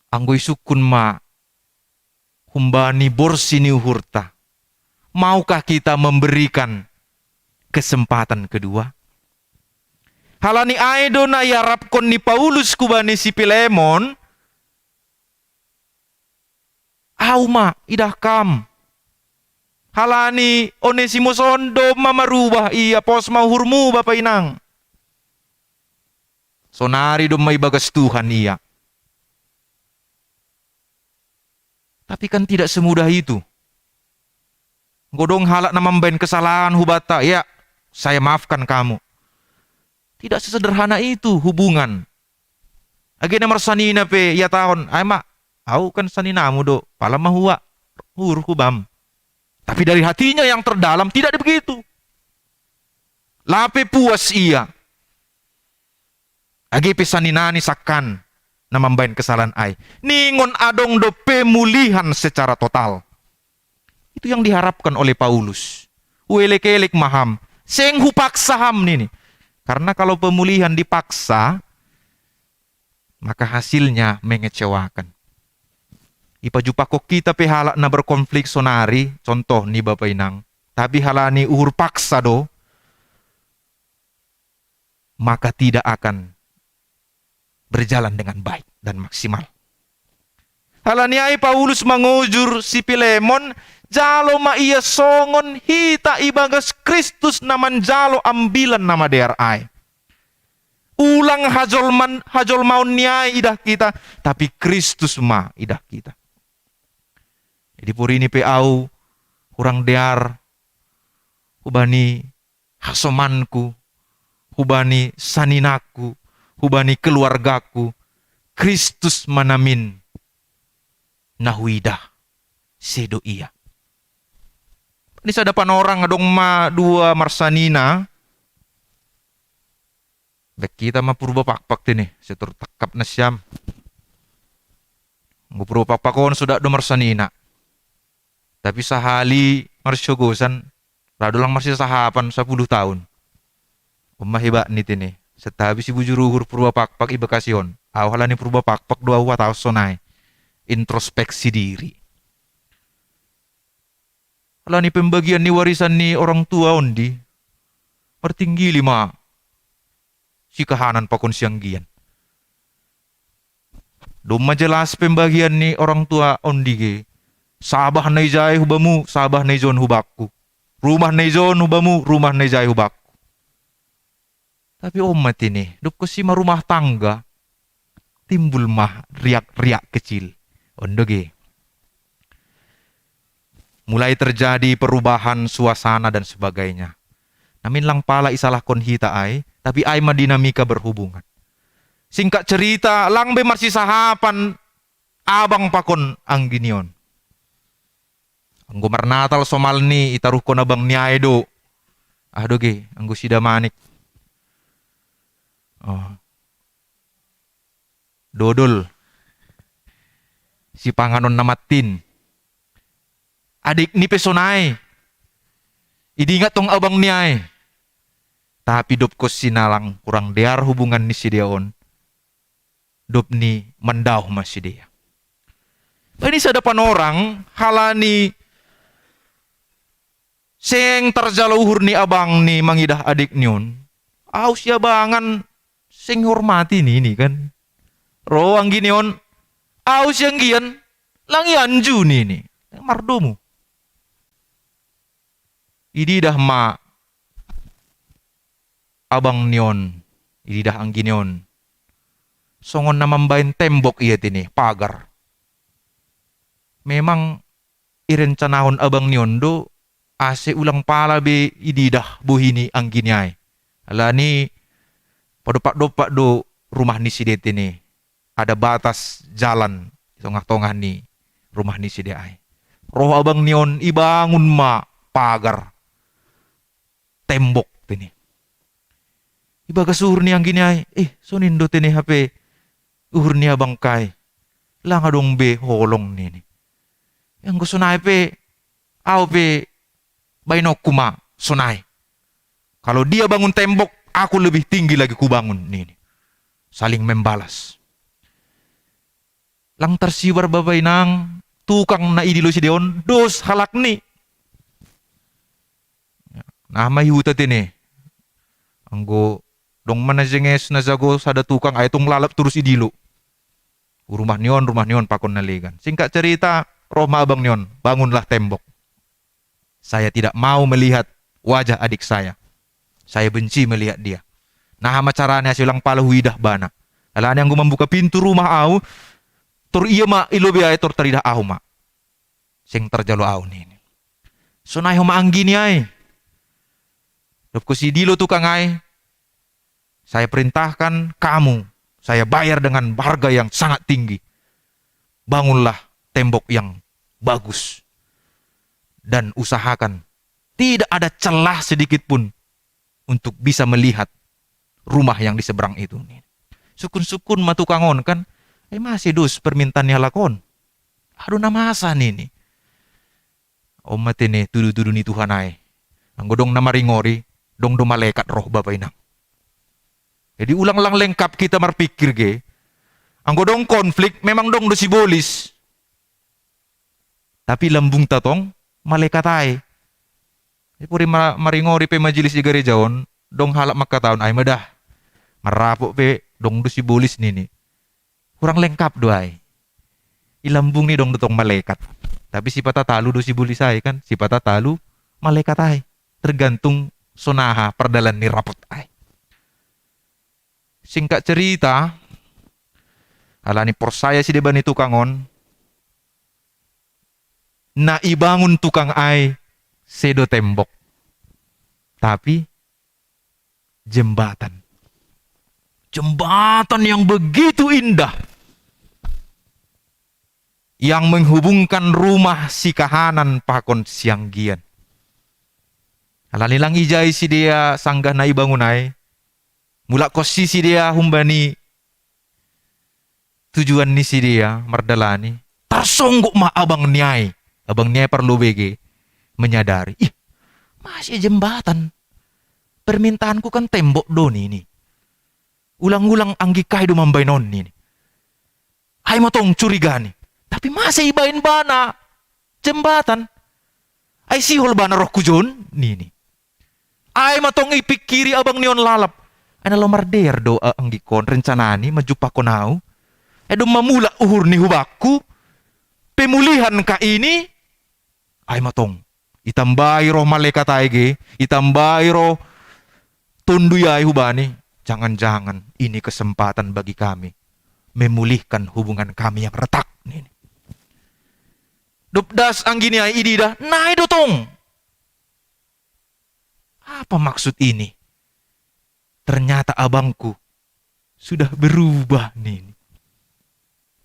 Anggo isungkun ma humbani borsi ni uhurta, maukah kita memberikan kesempatan kedua? Halani ai do na iarapkon ni Paulus hubani si Pilemon, au ma, idah kam. Halani Onesimus on domma marubah ia, pos ma uhurmu, Bapa Inang. Sonari domma ibagas Tuhan ia. Tapi kan tidak semudah itu. Anggo dong halak na mambahen kesalahan hubanta, ya, saya maafkan kamu. Tidak sesederhana itu hubungan. Age na marsanina pe ihatahon, ai ma, au kan saninamu do, pala ma hua, uhur hubam. Tapi dari hatinya yang terdalam tidak begitu. Lape puas ia. Age pe saninani sangkan na mambahen kesalahan ai, ningon adong do pemulihan secara total. Itu yang diharapkan oleh Paulus. Huelek-elek ma ham, seng hupaksa ham nini. Karena kalau pemulihan dipaksa, maka hasilnya mengecewakan. Ipajumpahon hita pe halak na berkonflik sonari, contoh ni Bapa Inang, tapi halani uhur paksa do, maka tidak akan berjalan dengan baik dan maksimal. Halani ai Paulus mangojur si Pilemon, jalo ma ia songon hita ibagas Kristus na manjalo ambilan na madear ai. Ulang hajolman, hajolmaon ni ai idah kita, tapi Kristus ma idah kita. Jadi porini pe au hurang dear hubani hasomanku, hubani saninangku, hubani keluargaku, Kristus ma namin na huidah, sedo ia. Di sada panorang adong ma dua marsanina, baen hita ma Purba Pakpak tene, sai tor tangkap nasiam. Anggo Purba Pakpak on so dak do marsanina. Tapi sahali marsiogosan, ra do lang marsisahapan sapuluh taon. On ma hebatni tene, santabi si bujur uhur Purba Pakpak i Bekasi on. Au halani purba pakpak do au ataos sonai. Introspeksi diri. Halani pembagian ni warisan ni orang tua ondi, martinggili ma si kahanan pakon si anggian. Domma jelas pembagian ni orang tua ondi ge. Sabah na ijai hubamu, sabah na ijon hubakku. Rumah na ijon hubamu, rumah na ijai hubakku. Tapi on ma tene, dob konsi marumah tangga, timbul ma riak-riak kecil. On do ge. Mulai terjadi perubahan suasana dan sebagainya. Namin lang pala isalahkon hita ai, tapi ai ma dinamika berhubungan. Singkat cerita, lang be marsisahapan abang pakon anggi ni on. Anggo marnatal somalni itaruhkon abang ni ai do. Ah do ge, anggo si Damanik. Oh. Dodol. Sipanganon na mattin. Adikni pe sonai. Idingat tong abang ni ai. Tapi dob konsi na lang kurang dear hubungan ni sidea on, dob ni mandaoh ma sidea. Baen i sada panorang halani seng tarjalo uhur ni abang ni mangidah adik ni on. Au siabangan seng hormati nini kan. Ro anggi ni on, au sianggian, lang ianju nini. Mardomu. Ididah ma abang ni on, ididah anggi ni on. Songon na mambaen tembok ia tene, pagar. Memang irencanahon abang ni on do, ase ulang pala be ididah bohi ni anggi ni ai. Alani padompak-dompak do rumah ni sidea tene. Ada batas jalan di tongah-tongah ni rumah ni sidea ai. Roh abang ni on ibangun ma pagar, tembok tene. Ibagas uhur ni anggi ni ai, eh, sonin do tene hape uhur ni abangkai. Lang adong be holong nini. Anggo sonai pe, au pe baenonku ma sonai. Kalau dia bangun tembok, aku lebih tinggi lagi kubangun nini. Saling membalas. Lang tarsibar bapa inang, tukang na idilo sidea on, dos halakni. Nah, ma i huta tene. Anggo dong ma na jenges na jago sada tukang ai tong lalap torus idilo. Rumah ni on, rumah ni on pakon na legan. Singkat cerita, roh ma abang ni on, bangunlah tembok. Saya tidak mau melihat wajah adik saya. Saya benci melihat dia. Nah, ma carana ase ulang pala huidah bana. Alani anggo mambuka pintu rumah au, tor ia ma i lobei ai tor taridah au ma. Seng tarjalo au nini. Sonai homa anggi ni ai. Dob konsi dilo tukang ai, saya perintahkan kamu, saya bayar dengan harga yang sangat tinggi. Bangunlah tembok yang bagus dan usahakan tidak ada celah sedikit pun untuk bisa melihat rumah yang di seberang itu. Sukun-sukun ma tukang on kan, ai mase dos permintaan ni halak on. Adong na masa nini. On ma tene tudu-tudu ni Tuhan ai. Anggo dong na maringori, dong do malekat roh bapa inang. Jadi ulang lang lengkap kita marpikir ge. Anggo dong konflik, memang dong do sibolis. Tapi lambungta tong malekat ai. Jadi puri ma-, maringori pe majelis di gareja on, dong halak mangkatahon ai ma dah. Marrapot pe dong do sibolis nini. Kurang lengkap do ai. I lambung ni dong do tong malekat. Tapi sipata talu do sibolis ai kan, sipata talu malekat ai. Tergantung sonaha pardalan ni rapot ai. Singkat cerita, alani porsaya sidea bani tukang on, na ibangun tukang ai sedo tembok, tapi jembatan. Jembatan yang begitu indah yang menghubungkan rumah si kahanan pakon si anggian. Alani lang ijai sidea sanggah na ibangun ai, mulak konsi sidea humbani tujuan ni sidea mardalani, tarsonggot ma abang ni ai. Abang ni ai parlobei ge menyadari, ih, masih jembatan. Permintaanku kan tembok do nini. Ulang-ulang anggikkai do mambaen on nini. Ai matong curigani. Tapi masa ibaen bana jembatan? Ai sihol bana roh kujon nini. Ai matong ipikiri abang ni on lalap. Ai na lo mardear do anggikon rencanani manjumpakon au. Ai do mamula uhur ni hubakku. Pemulihan ka ini. Ai matong. Itambai roh malekat ai ge. Itambai roh tondui ai hubani. Jangan-jangan ini kesempatan bagi kami memulihkan hubungan kami yang retak nini. Dopdas anggini ai idida nai dotong. Apa maksud ini? Ternyata abangku sudah berubah nini.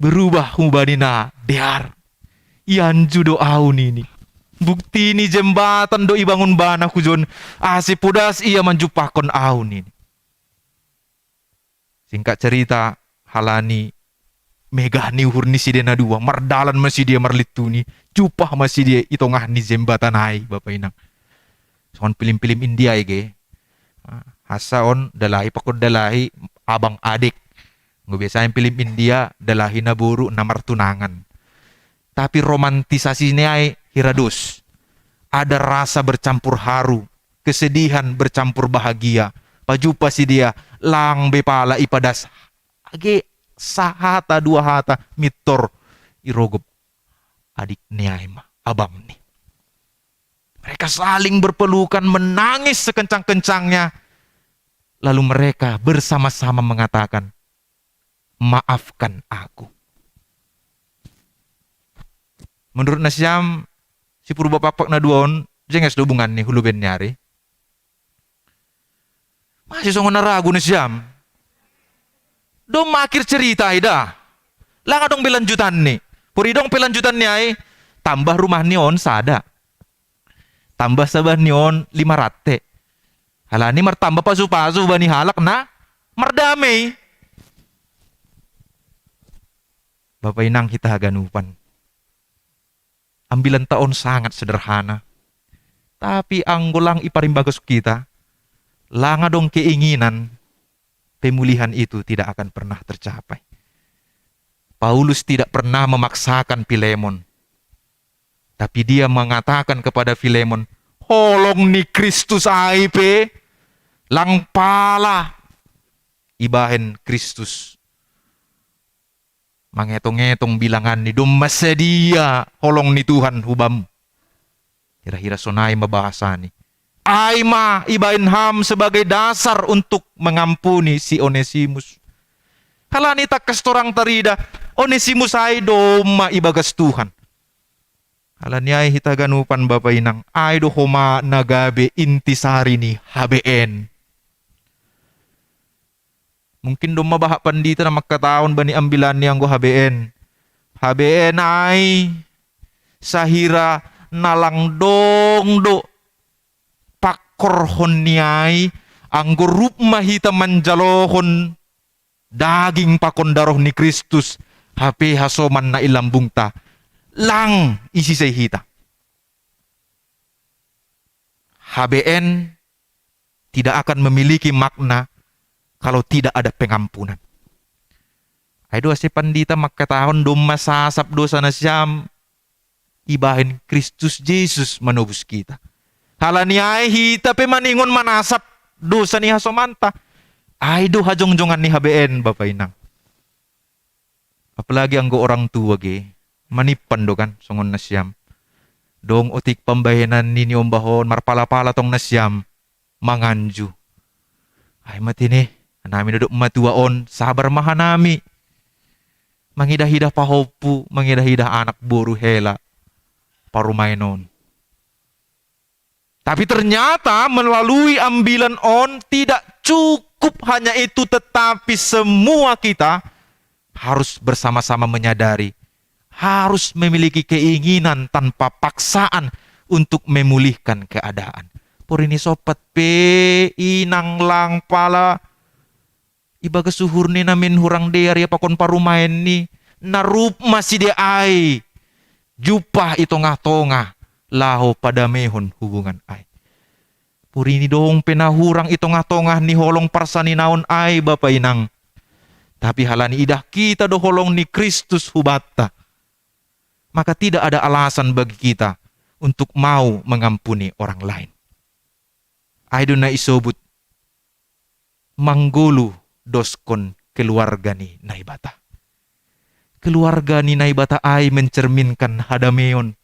Berubah hubani na dear. Ianju do au nini. Bukti ni jembatan do ibangun bana hujon. Asi pudas ia manjumpakon au nini. Singkat cerita, halani megah ni uhur ni sidena dua, mardalan ma sidea marlintuni, jupah ma sidea i tongah ni jembatan ai, bapa inang. Songon pilim-pilim India ige. Hasa on dalahi pakon dalahi abang adik. Nggak biasa yang pilim India dalahi na boru na martunangan. Tapi romantisasi ni ai hira dos. Ada rasa bercampur haru, kesedihan bercampur bahagia. Pajupa sidea lang be pala ipadas age sahata dua hata mintor irogop adik ni ai ma abang ni. Mereka saling berpelukan, menangis sekencang-kencangnya. Lalu mereka bersama-sama mengatakan, "Maafkan aku." Menurut nasiam, si Purba Pakpak na dua on, jenges do hubungan ni huluben ni ari. Masih songon na ragu nasiam. Dong ma akhir cerita ida. Lang adong be lanjutan ni. Puri dong pe lanjutan ni ai, tambah rumah ni on sada. Tambah sabah ni on lima rate. Halani martambah pasu-pasu bani halak na mardamei. Bapa inang hita haganupan. Ambilan ta on sangat sederhana. Tapi anggo lang iparimbagas kita, lang adong keinginan, pemulihan itu tidak akan pernah tercapai. Paulus tidak pernah memaksakan Filemon. Tapi dia mengatakan kepada Filemon, "Holong ni Kristus ai pe, lang pala ibahen Kristus." Mangetong-etong bilangan ni domma sadia holong ni Tuhan hubam. Hira-hira sonai ma bahasa ni. Ai ma ibahen ham sebagai dasar untuk mengampuni si Onesimus. Halani tangkas torang tarida, Onesimus ai domma ibagas Tuhan. Halani ai hita ganupan bapa inang, ai do homa na gabe intisari ni H B N. Mungkin domma bahat pandita na mangkatahon bani ambilan ni anggo H B N. H B N ai sahira na lang dong do pakkorhon ni ai, anggo rup ma hita manjalohon daging pakon daroh ni Kristus, hape hasoman na i lambungta, lang isi sai hita. H B N tidak akan memiliki makna kalau tidak ada pengampunan. Ai do ase pandita mangkatahon domma sasap dosa nasiam ibahen Kristus Jesus manobus kita. Halani ai hita pe maningon manasap dosa ni hasomanta. Ai do hajongjongan ni H B N bapa inang. Apalagi anggo orang tua ge, manimpan do kan songon nasiam. Dong otik pambahenan ni niombahon marpala-pala tong nasiam manganju. Ai ma tene, hanami na dok matua on, sabar ma hanami. Mangidah-idah pahompu, mangidah-idah anak boru hela parumaen on. Tapi ternyata melalui ambilan on tidak cukup hanya itu, tetapi semua kita harus bersama-sama menyadari, harus memiliki keinginan tanpa paksaan untuk memulihkan keadaan. Porini sopat pe inang lang pala ibagas uhur ni na menhurang dear ia pakon parumaen ni na rup ma sidea ai jumpah i tongah-tongah laho padamehon hubungan ai. Porini dong pe na hurang i tongah-tongah ni holong parsaninaon ai bapa inang. Tapi halani idah kita do holong ni Kristus hubanta, maka tidak ada alasan bagi kita untuk mau mengampuni orang lain. Ai do na isobut manggolu doskon keluarga ni Naibata. Keluarga ni Naibata ai mencerminkan hadameon.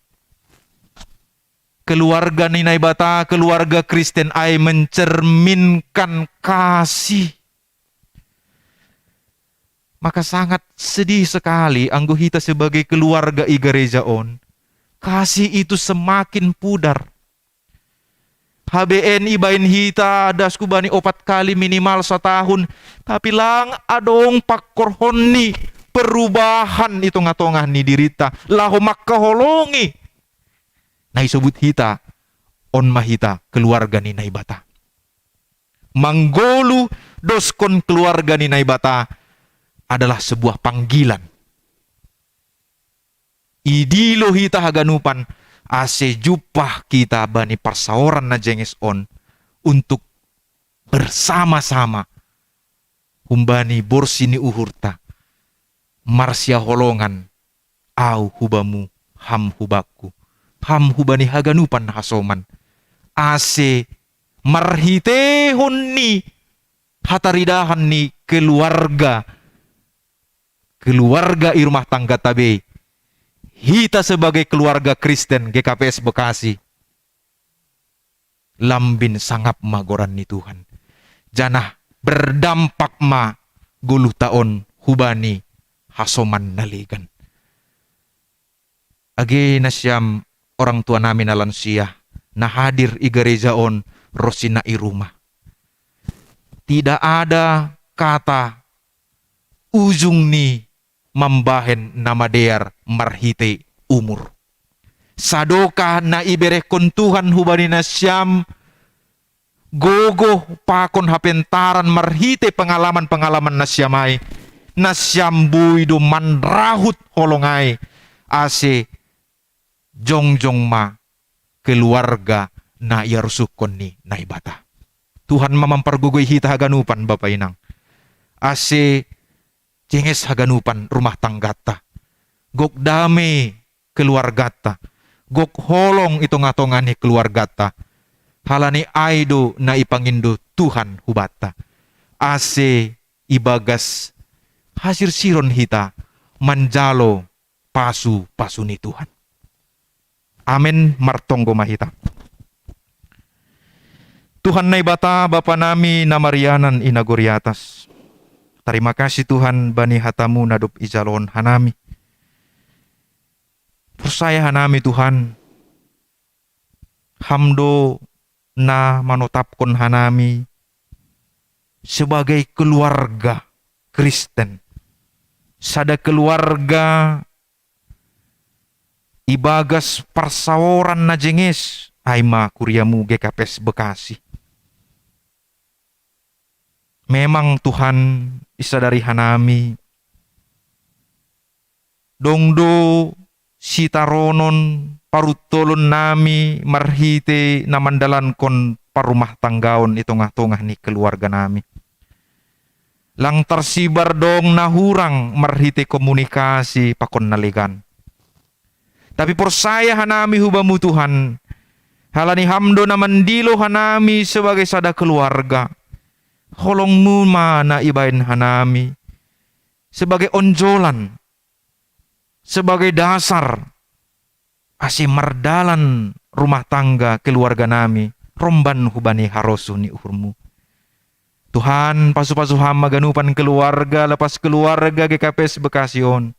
Keluarga ni Naibata, keluarga Kristen ai mencerminkan kasih. Maka sangat sedih sekali anggo hita sebagai keluarga i gereja on, kasih itu semakin pudar. H B N ibaen hita das hubani opat kali minimal satahun, tapi lang adong pangkorhon ni perubahan i tongah-tongah ni dirita laho mangkaholongi na isobut hita. On ma hita keluarga ni Naibata. Manggolu doskon keluarga ni Naibata adalah sebuah panggilan. Idilo hita haganupan ase jumpah hita bani parsaoran na jenges on untuk bersama-sama humbani borsi ni uhurta marsiaholongan, au hubamu, ham hubakku, ham hubani haganupan hasoman, ase marhitehon ni hataridahan ni keluarga, keluarga i rumah tangganta be, hita sebagai keluarga Kristen G K P S Bekasi lambin sangap ma goran ni Tuhan, janah berdampak ma goluhta on hubani hasoman na legan. Age nasiam orang tua nami na lansia, na hadir i gereja on ronsi na i rumah. Tidak ada kata ujung ni mambahen na madear marhite umur. Sadokah na iberehkon Tuhan hubani nasiam, gogoh pakon hapentaran marhite pengalaman-pengalaman nasiam ai, nasiam boi do manrahut holong ai, ase jongjong ma keluarga na iarusuhkon ni Naibata. Tuhan ma mampargogoi hita haganupan, Bapa Inang, ase jenges haganupan rumah tangganta, gok dame keluarganta, gok holong i tongah-tongah ni keluarganta. Halani ai do na ipangindo Tuhan hubanta, ase ibagas hasirsiron hita manjalo pasu-pasu ni Tuhan. Amen. Martonggo ma hita. Tuhan Naibata, Bapa nami na marianan i nagori atas, tarima kasih Tuhan bani hatamu na dob ijalohon hanami. Porsaya hanami Tuhan, Ham do na manotapkon hanami sebagai keluarga Kristen, sada keluarga ibagas parsaoran na jenges, ai ma kuriamu G K P S Bekasi. Memang Tuhan, isadari hanami, dong do sitaronon paruntolon nami marhite na mandalankon parrumah tanggaon i tongah-tongah ni keluarga nami. Lang tarsibar dong na hurang marhite komunikasi pakon na legan. Tapi porsaya hanami hu Bamu Tuhan, halani Ham do na mandilo hanami sebagai sada keluarga. Holong-Mu ma na ibaen hanami sebagai onjolan, sebagai dasar, ase mardalan rumah tangga keluarga nami romban hubani harosuh ni uhur-Mu. Tuhan, pasu-pasu Ham ma ganupan keluarga, lepas keluarga G K P S Bekasi on,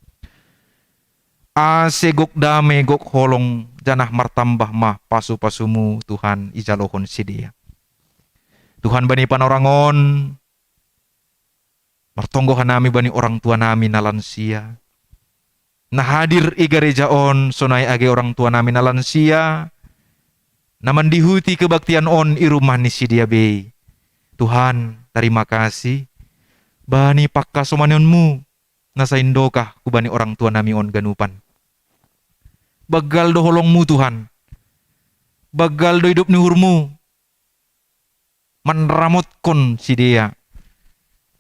ase gok dame, gok holong, janah martambah ma pasu-pasu-Mu, Tuhan, ijalohon sidea. Tuhan, bani panorang on, martonggo hanami bani orang tua nami na lansia, na hadir i gareja on, sonai age orang tua nami na lansia, na mandihuti kebaktian on i rumah ni sidea be. Tuhan, tarima kasih bani pangkasomanion-Mu na saindokah hubani orang tua nami on ganupan. Banggal do holong-Mu, Tuhan. Banggal do idop ni uhur-Mu manramotkon sidea.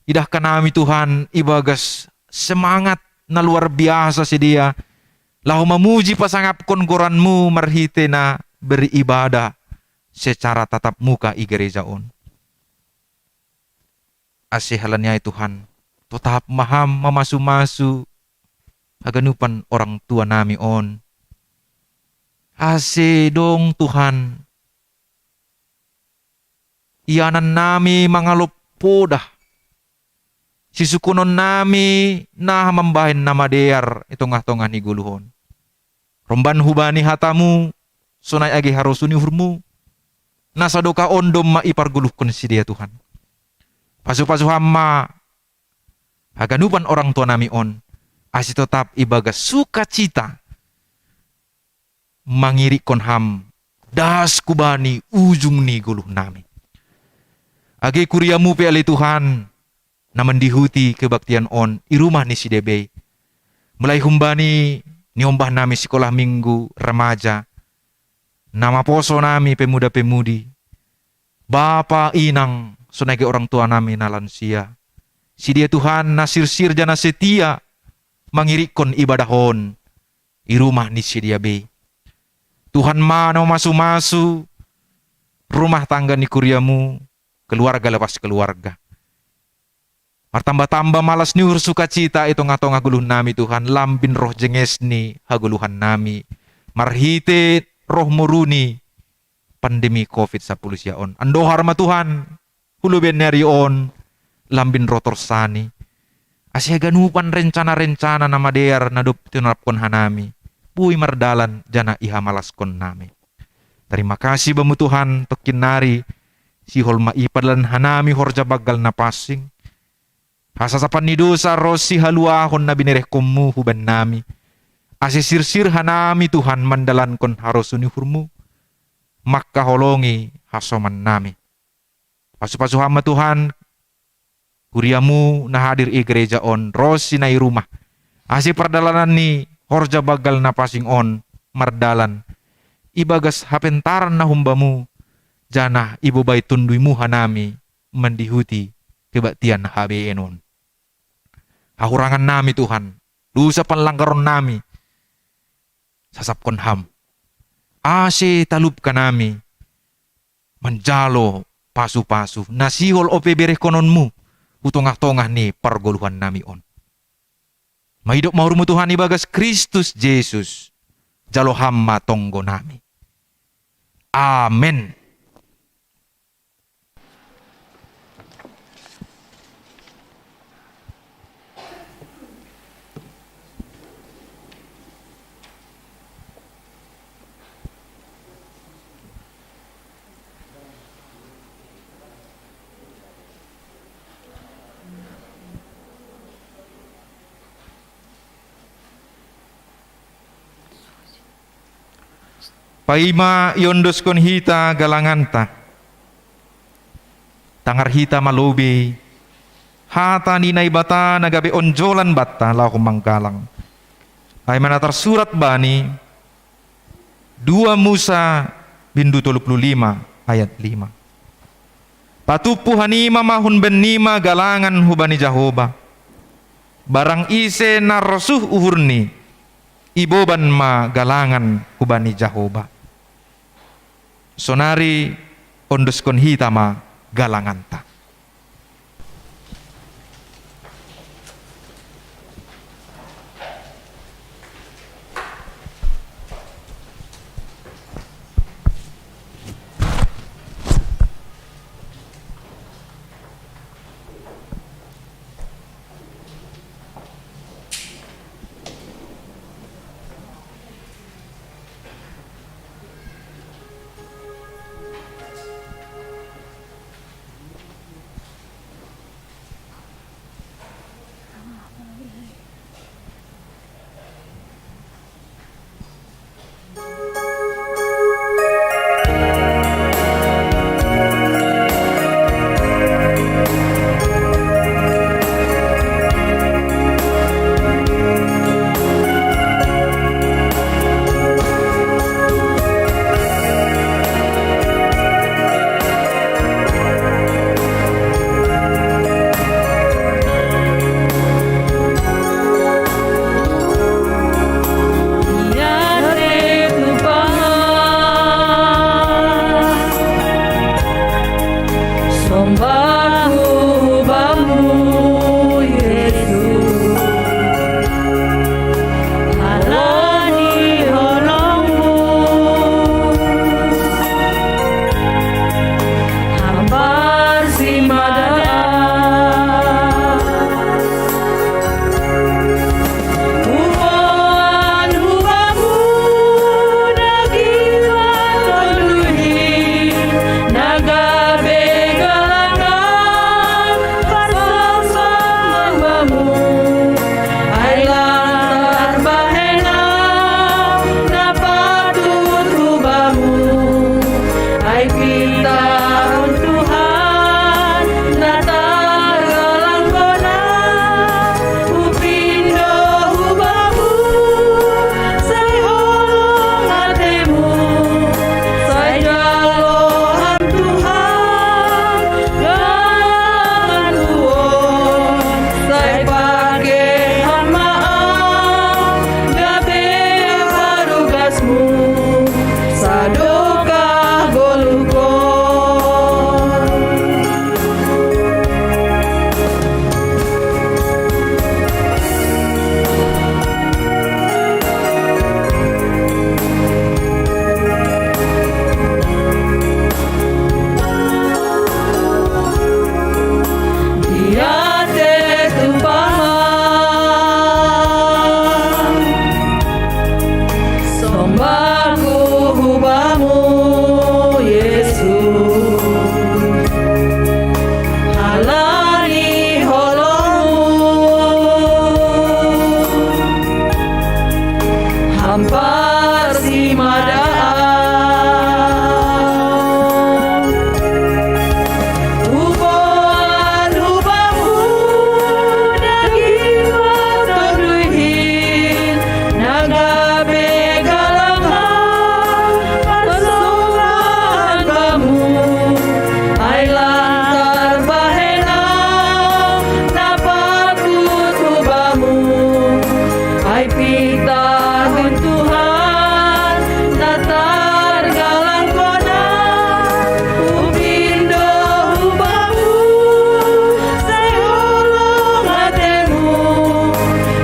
Idahkan nami Tuhan ibagas semangat na luar biasa si dia, laho mamuji pasangapkon goranmu marhite na beribadah secara tatap muka i gereja on. Ase halani ai Tuhan, totap ma Ham mamasu-masu haganupan orang tua nami on. Ase dong Tuhan, ianan nami mangalop podah, sisukunon nami na mambahen na madear i tongah-tongah ni goluh on. Romban hubani hatamu, sonai age harosuh ni uhurmu, na sadokah on domma ipargoluhkon sidea Tuhan. Pasu-pasu Ham ma haganupan orang tua nami on, ase totap ibagas sukacita mangirikkon Ham das hubani ujung ni goluh nami. Age kuriamu pe ale Tuhan, na mandihuti kebaktian on i rumah ni sidea be. Mulai humbani niombah nami sikolah minggu remaja, na maposo nami pemuda-pemudi, bapa inang sonai age orang tua nami na lansia. Sidea Tuhan na sirsir janah setia mangirikkon ibadah on i rumah ni sidea be. Tuhan ma na mamasu-masu rumah tangga ni kuriamu, keluarga lepas keluarga. Martamba-tamba ma las ni uhur sukacita i tongah-tongah goluh nami Tuhan, lambin roh jenges ni hagoluhan nami marhite roh moru ni pandemi covid sampulu sia on. Andohar ma Tuhan, hu lobei ni ari on, lambin roh torsani, ase haganupan rencana-rencana na madear na dob tinonapkon hanami boi mardalan janah ihamalaskon nami. Tarima kasih Bamu Tuhan, tongkin nari sihol ma ipadalan hanami horja banggal na pansing. Hasasapan ni dosa ronsi haluahon na binerehkonmu huban nami, ase sirsir hanami Tuhan mandalankon harosuh ni uhurmu, mangkaholongi hasoman nami. Pasu-pasu Ham ma Tuhan, kuriamu na hadir i gereja on ronsi na i rumah, ase pardalanan ni horja banggal na pansing on mardalan ibagas hapentaran na humbamu, janah ibobai tonduymu hanami mandihuti kebaktian habeen on. Hahurangan nami Tuhan, dosa panlanggaron nami, sasapkon Ham, ase talupka nami manjalo pasu-pasu na sihol ope berehkononmu hu tongah-tongah ni pargoluhan nami on. Maidop ma uhurmu Tuhan ibagas Kristus Jesus, jalo Ham ma tonggo nami. Amen. Paima iondoskon hita galanganta, tangar hita ma lobei hata ni Naibata na gabe onjolan banta laho manggalang. Ai ma na tarsurat bani dua Musa bindu tolu puluh lima ayat lima. Patumpu hanima ma hun bennima galangan hubani Jahoba. Barang ise na rosuh uhurni, iboban ma galangan hubani Jahoba. Sonari ondoskon hita ma galanganta. Ai pitahon Tuhan, na targalangkon, hupindo hubamu, sai holong atemu, sai jalo Ham Tuhan, galangan huon, sai pake Ham ma au, gabe parugasmu, sadokah goluhkon. Diate tupa ma sombahku hubamu, Yesus, halani holongmu, Ham parsimadaan. Huboan hubamu daging patonduhin, na gabe galangan parsombahan bamu, ai lantar bahenan na patut hubamu, ai pitahon Tuhan, na targalangkon, hupindo hubamu, sai holong atemu,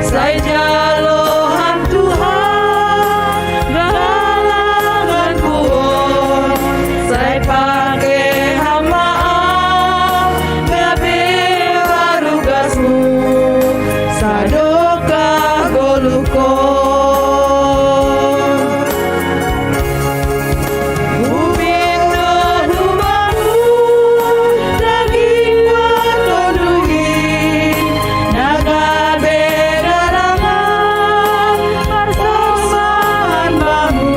sai jalo Ham Tuhan, galangan huon, sai pake Ham ma au, gabe parugasmu, sadokah goluhkon. Hupindo hubamu daging patonduhin, na gabe galangan parsombahan bamu,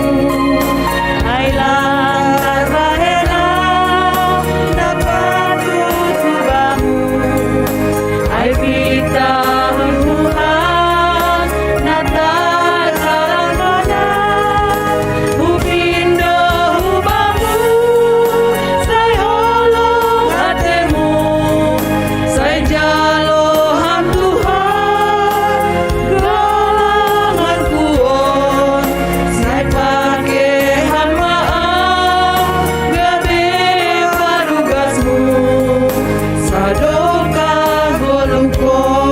ai lantar bahenan na patut hubamu, ai pitahon Tuhan, na targalangkon, hupindo hubamu, sai holong atemu, sai jalo Ham Tuhan, galangan huon, sai pake Ham ma au, gabe parugasmu, sadokah goluhkon.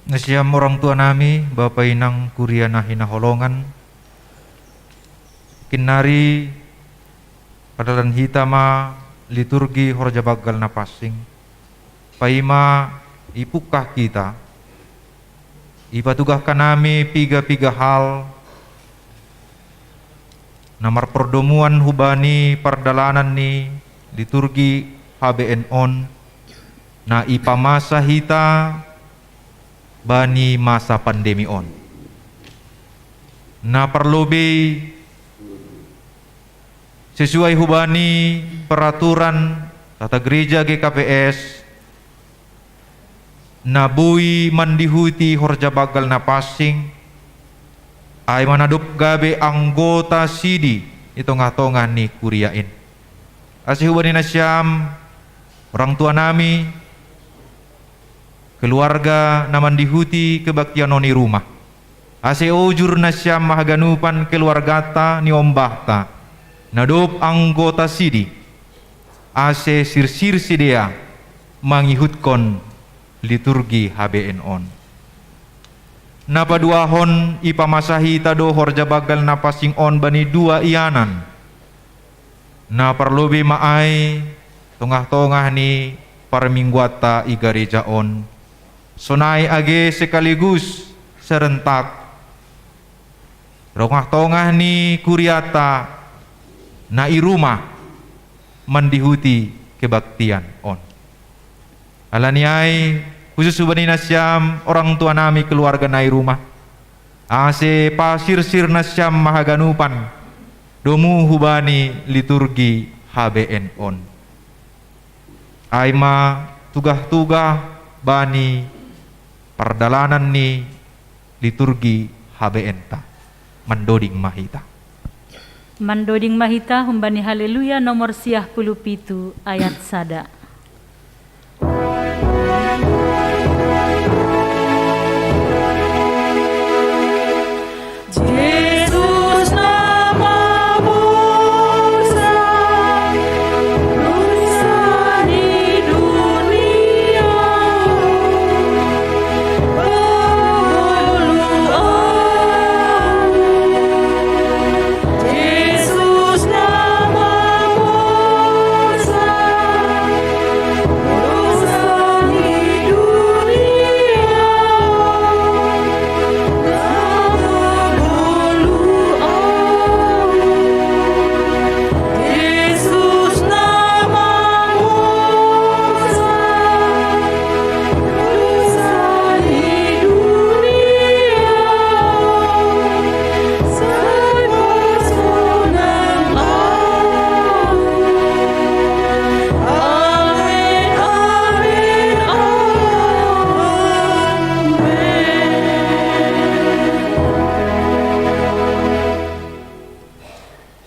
Nasiam orang tua nami, bapa inang kuria na hinaholongan, kinnari pardalan hita ma liturgi horja banggal na pansing, paima ipungkah hita, ipatugah hanami piga-piga hal na marpardomuan hubani pardalanan ni liturgi H B N on, na ipamasa hita bani masa pandemi on. Na parlobei sesuai hubani peraturan tata gereja G K P S, na boi mandihuti horja banggal na pansing, ai ma na dob gabe anggota sidi i tongah-tongah ni kuria in. Ase hubani nasiam, orang tua nami, keluarga na mandihuti kebaktian on i rumah. Ase ojur nasiam haganupan keluargata ni ombahta, na dob anggota sidi, ase sirsir sidea mangihutkon liturgi habeen on. Na paduahon, ipamasa hita do horja banggal na pansing on bani dua ianan. Na parlobei ma ai tongah-tongah ni parmingguanta i gareja on, sonai age sekaligus serentak tongah-tongah ni kuriata na i rumah mandihuti kebaktian on. Alani ai, khusus hubani nasiam orang tua nami keluarga na i rumah, ase pasirsir nasiam ma haganupan domu hubani liturgi habeen on. Ai ma tugah-tugah bani pardalanan ni liturgi habeenta. Mandoding ma hita. Mandoding ma hita humbani Haleluya nomor siah puluh pitu ayat sada. Jesus na mamusa dosa ni dunia.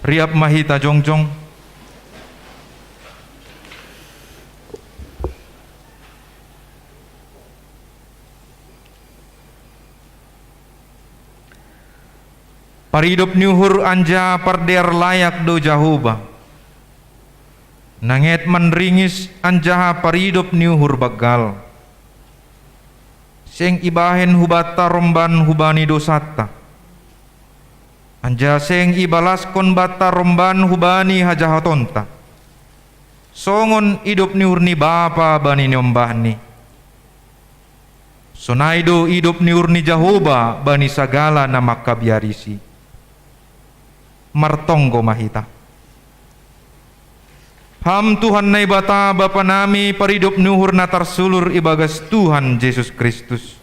Riap ma hita jongjong. Paridop ni uhur anjaha pardear layak do Jahowa. Nanget manringis anjaha paridop ni uhur banggal. Seng ibahen hubanta romban hubani dosanta, anjaha seng ibalaskon banta romban hubani hajahatonta. Songon idop ni uhur ni Bapa bani niombahni, sonai do idop ni uhur ni Jahowa bani sagala na mangkabiarisi. Martonggo ma hita. Ham Tuhan Naibata, Bapa nami, paridop ni uhur na tarsulur ibagas Tuhan Jesus Kristus.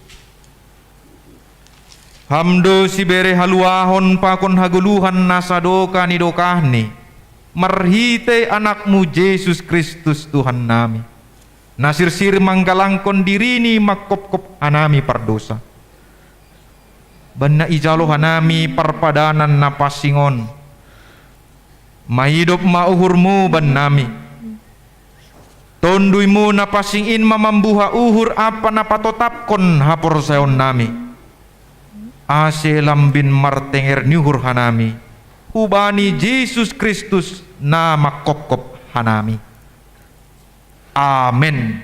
Ham do sibere haluahon pakon hagoluhan na sadoka ni dokahni, marhitei Anakmu Jesus Kristus Tuhan nami, na sirsir manggalangkon dirini mangkopkop hanami pardosa. Bani na ijalo hanami parpadanan na pansing on, maidop ma uhurmu bannami. Tonduymu na pansing in ma mambuha uhur ampa na patotapkon haporsayaonnami, ase lambin martenger ni uhur hanami hubani Jesus Kristus na mangkopkop hanami. Amen.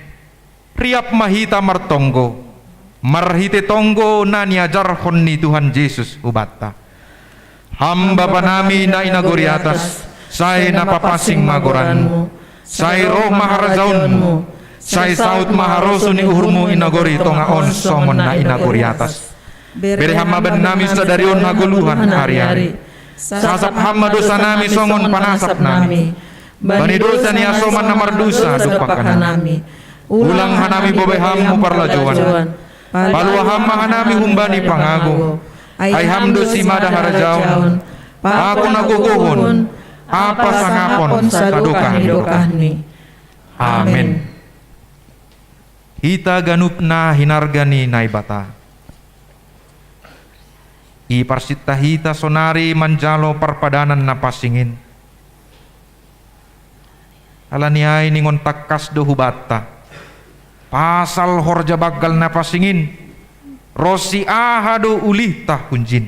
Riap ma hita martonggo, marhite tonggo na niajarhon ni Tuhan Jesus hubanta. Ham Bapa nami na i nagori atas, sai na papansing ma goranmu, sai roh ma harajaonmu, sai saut ma harosuh ni uhurmu i nagori tonga on songon na i nagori atas. Bere Ham ma bannami sadari on hagoluhan ari-ari. Sasap Ham ma dosanami songon panasapnami bani dosa ni hasoman na mardosa dompak hanami. Ulang hanami bobai Ham huparlajouan. Palua Ham ma hanami humbani pangago. Ai Ham do simada harajaon, pakon hagogohon, ampa sangapon sadokah ni dokahni. Amen. Hita ganup na hinarga ni Naibata. Iparsinta hita sonari manjalo parpadanan na pansing in. Ala ni ai ningon tangkas do hubanta pasal horja banggal na pansing in, ronsi aha do ulihta hunjin.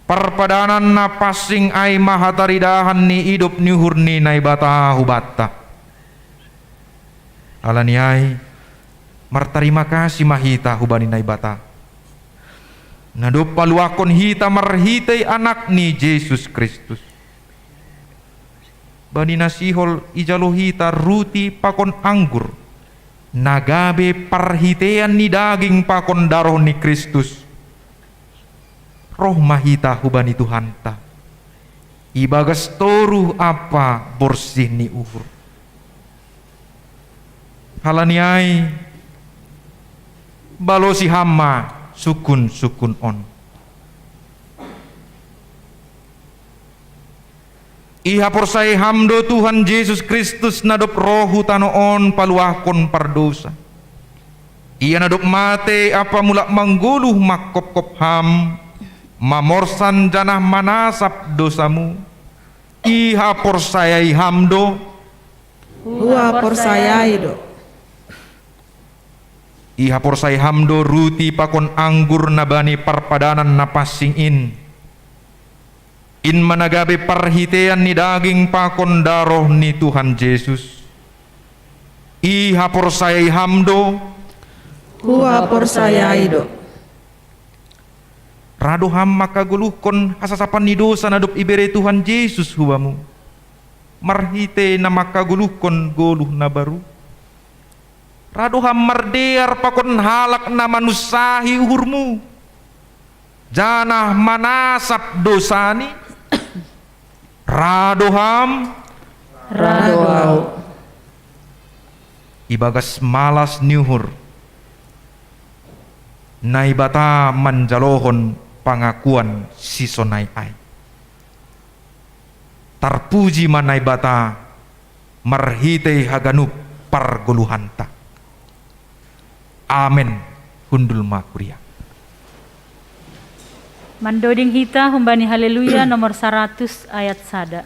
Parpadanan na pansing ai ma hataridahan ni idop ni uhur ni Naibata hubanta. Ala ni ai, martarima kasih ma hita hubani Naibata, na dob paluahkon hita marhitei Anak ni Jesus Kristus. Bani na sihol ijalo hita ruti pakon anggur, na gabe parhiteian ni daging pakon daroh ni Kristus. Roh ma hita hubani Tuhanta, ibagas toruh ampa borsih ni uhur. Ala ni ai, balosi ham ma sungkun-sungkun on. Ihaporsayai ham do Tuhan Jesus Kristus na dob roh hu tano on paluahkon pardousa. Ia na dob matei ampa mulak manggoluh manghophop ham, mamorsan janah manasap dousamu. Ihaporsayai ham do? Huhaporsayai do. Ihaporsayai ham do ruti pakon anggur na bani parpadanan na pansing in, in ma na gabe parhiteian ni daging pakon daroh ni Tuhan Jesus? Ihaporsayai ham do? Huhaporsayai do. Ra do ham mangkagoluhkon hasasapan ni dousa na dob ibere Tuhan Jesus hubamu, marhitei na mangkagoluhkon goluh na baru? Ra do ham mardear pakon halak na manunsahi uhurmu, janah manasap dousani? Ra do ham? Ra do ahu. Ibagas malas ni uhur, Naibata manjalohon pangakuan sisonai ai. Tarpuji ma Naibata marhitei haganup pargoluhanta. Amen. Hundul ma kuria. Mandoding hita humbani Haleluya nomor saratus ayat sada.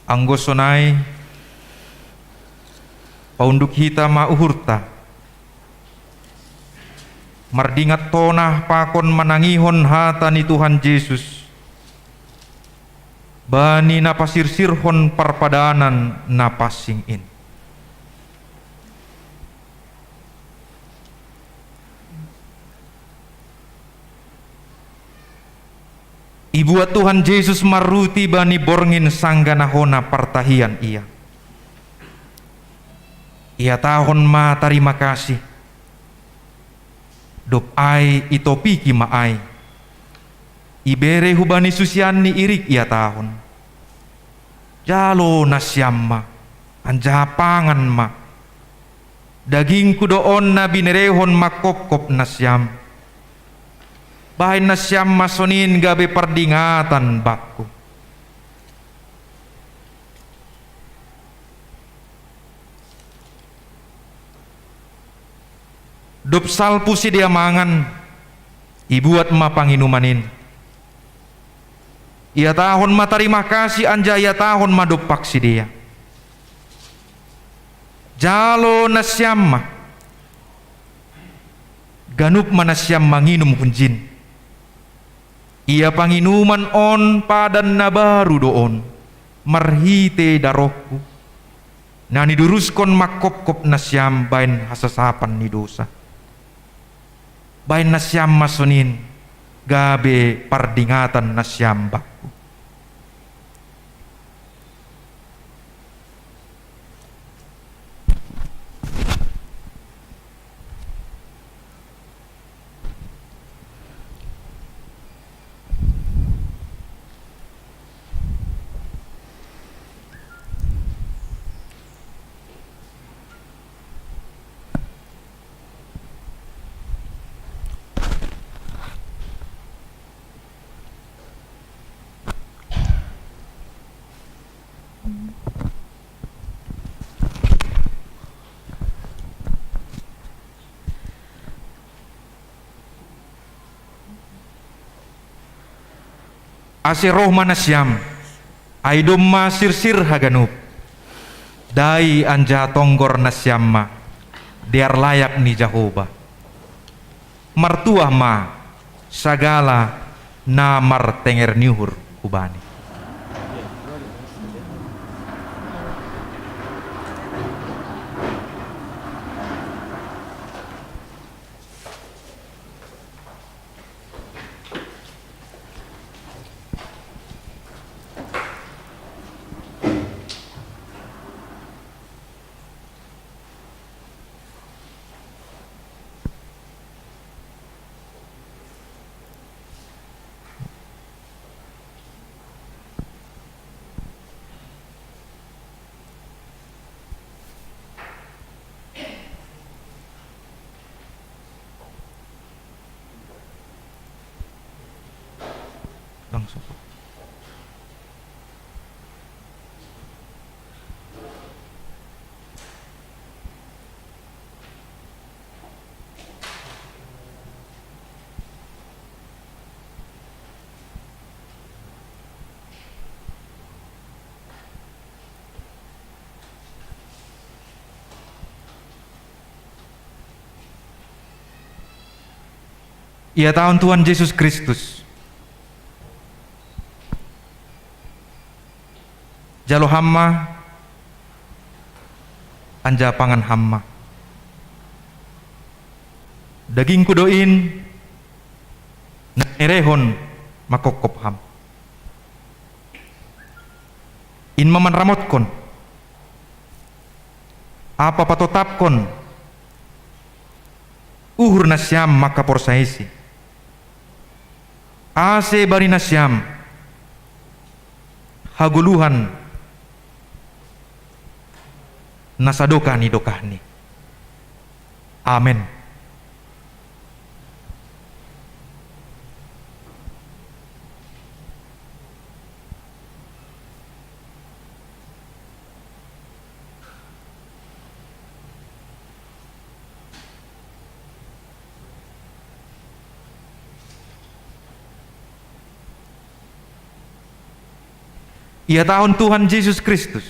Anggo sonai, paunduk hita ma uhurta, mardingat tonah pakon manangihon hata ni Tuhan Jesus bani na pasirsirhon parpadanan na pansing in. Ibuat Tuhan Jesus ma ruti bani borngin sanggah na hona partahian Ia. Ihatahon ma tarima kasih. Dob ai itopiki ma ai, ibere hubani susianNi irik ihatahon: Jalo nasiam ma, anjaha pangan ma. DagingKu do on na binerehon manghophop nasiam. Bahen nasiam ma sonin gabe pardingatan Bakku. Dob salpu sidea mangan, ibuat ma panginuman in. Ihatahon ma tarima kasih anjaha ihatahon ma dompak sidea: Jalo nasiam ma, ganup ma nasiam manginum hunjin. Ia panginuman on padan na baru do on, marhitei darohku, na niduruskon mangkopkop nasiam bahen hasasapan ni dousa. Bahen nasiam ma sonin, gabe pardingatan nasiam bakku. Ase roh ma nasiam, ai domma sirsir haganup. Dai anjaha tonggor nasiam ma, dear layak ni Jahowa. Martuah ma sagala na martenger ni uhur hu Bani. Langsung. Ihatahon Tuhan Jesus Kristus: Jalo ham ma, anjaha pangan ham ma. Dagingku do in, na nirehon mangkopkop ham. In ma manramotkon, ampa patotapkon uhur nasiam mangkaporsayaisi. Ase bani nasiam hagoluhan na sadokah ni dokahni. Amen. Ihatahon Tuhan Jesus Kristus: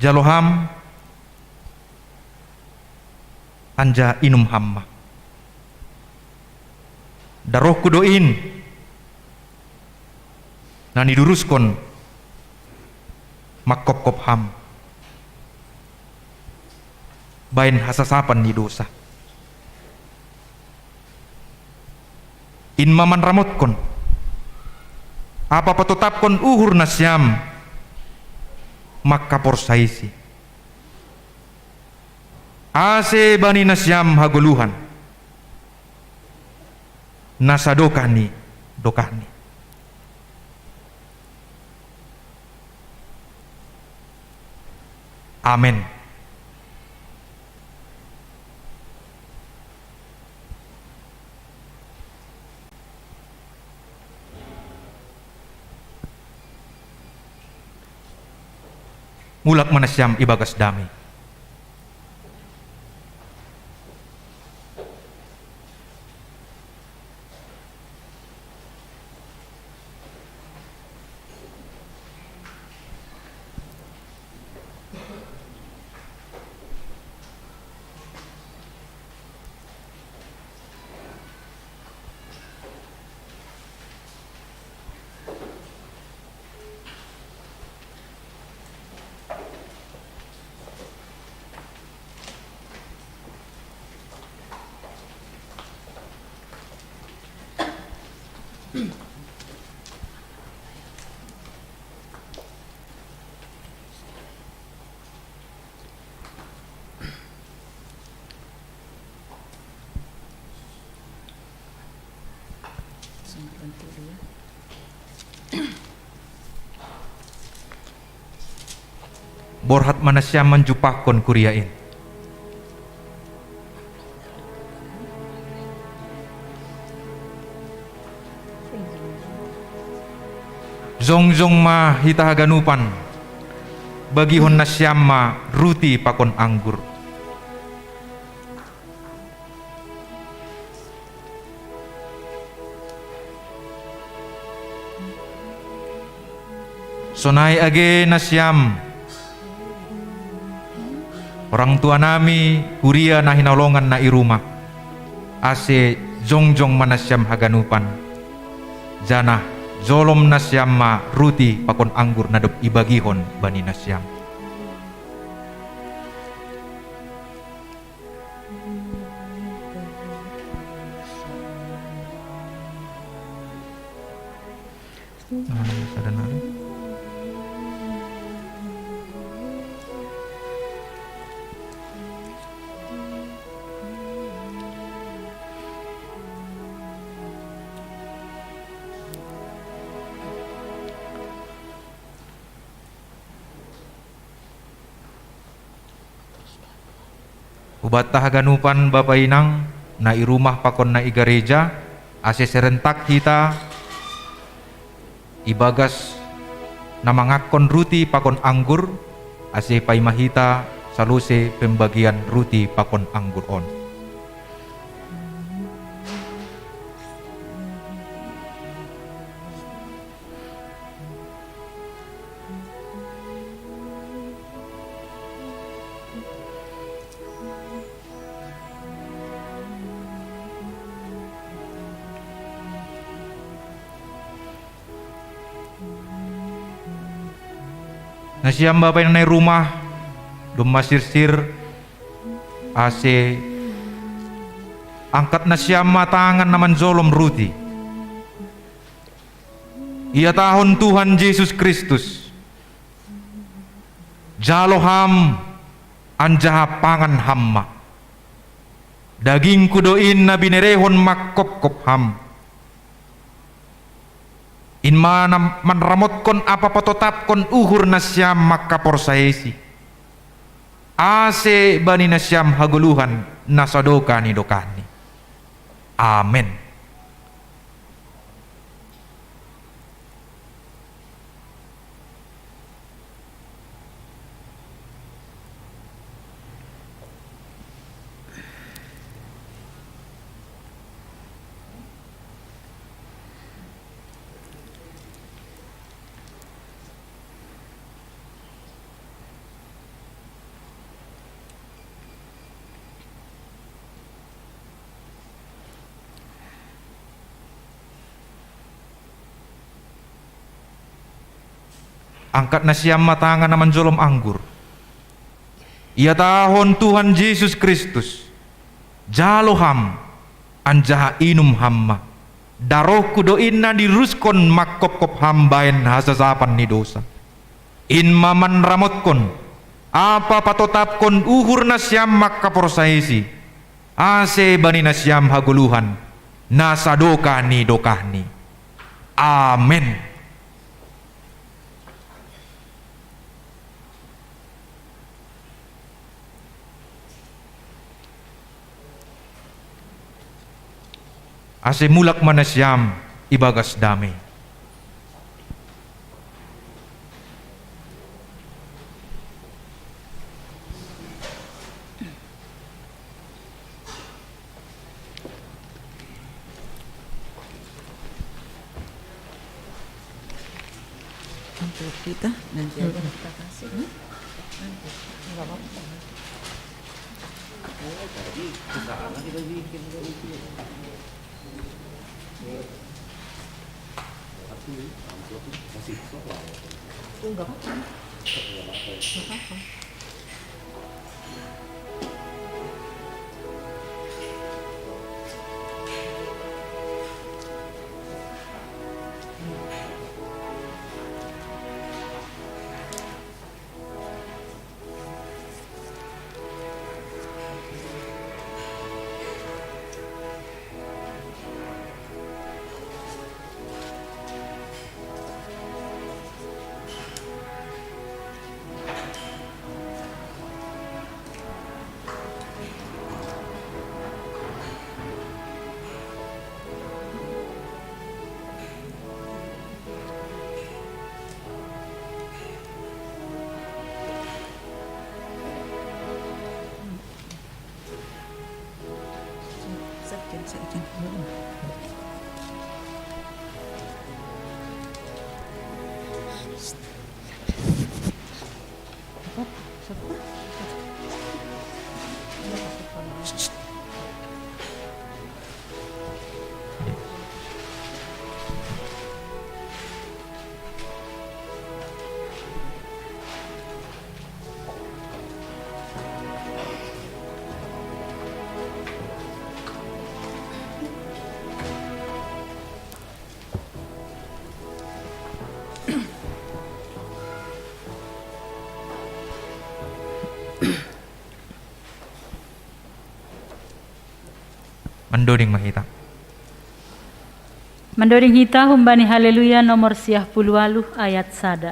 Jalo ham, anjaha inum ham ma. Darohku do in, na niduruskon mangkopkop ham bahen hasasapan ni dousa. In ma manramotkon, ampa patotapkon uhur nasiam mangkaporsayaisi. Ase bani nasiam hagoluhan na sadokah ni dokahni. Amen. Mulak ma nasiam ibagas damei. Borhat ma nasiam manjumpangkon kuria in. Jongjong ma hita haganupan, bagihon nasiam ma ruti pakon anggur. Sonai age nasiam, orang tua nami, kuria na hinaholongan na i rumah, ase jongjong ma nasiam haganupan, janah jolom nasiam ma ruti pakon anggur na dob ibagihon bani nasiam. Hubanta haganupan bapa inang, na i rumah pakon na i gareja, ase serentak hita ibagas na mangankon ruti pakon anggur, ase paima hita salose pembagian ruti pakon anggur on. Nasiam bapa inang na i rumah, domma sirsir, ase angkat nasiam ma tangan na manjolom ruti. Ihatahon Tuhan Jesus Kristus, jalo ham, anjaha pangan ham ma. Dagingku do in na binerehon mangkopkop ham. In ma na manramotkon ampa patotapkon uhur nasiam mangkaporsayaisi, ase bani nasiam hagoluhan na sadokah ni dokahni. Amen. Angkat nasiam ma tangan na manjolom anggur. Ihatahon Tuhan Jesus Kristus, jalo ham, anjaha inum ham ma. Darohku do in na diruruskon mangkopkop ham bahen hasasapan ni dousa. In ma manramotkon ampa patotapkon uhur nasiam mangkaporsayaisi, ase bani nasiam hagoluhan na sadokah ni dokahni. Amen. Ase mulak ma nasiam ibagas damei. Untuk kita, nanti aja kita kasih. Hmm? Nanti. Nggak apa-apa. Enggak apa-apa. Enggak apa-apa. Mandoding ma hita. Mandoding hita humbani Haleluya nomor siah puluh waluh ayat sada.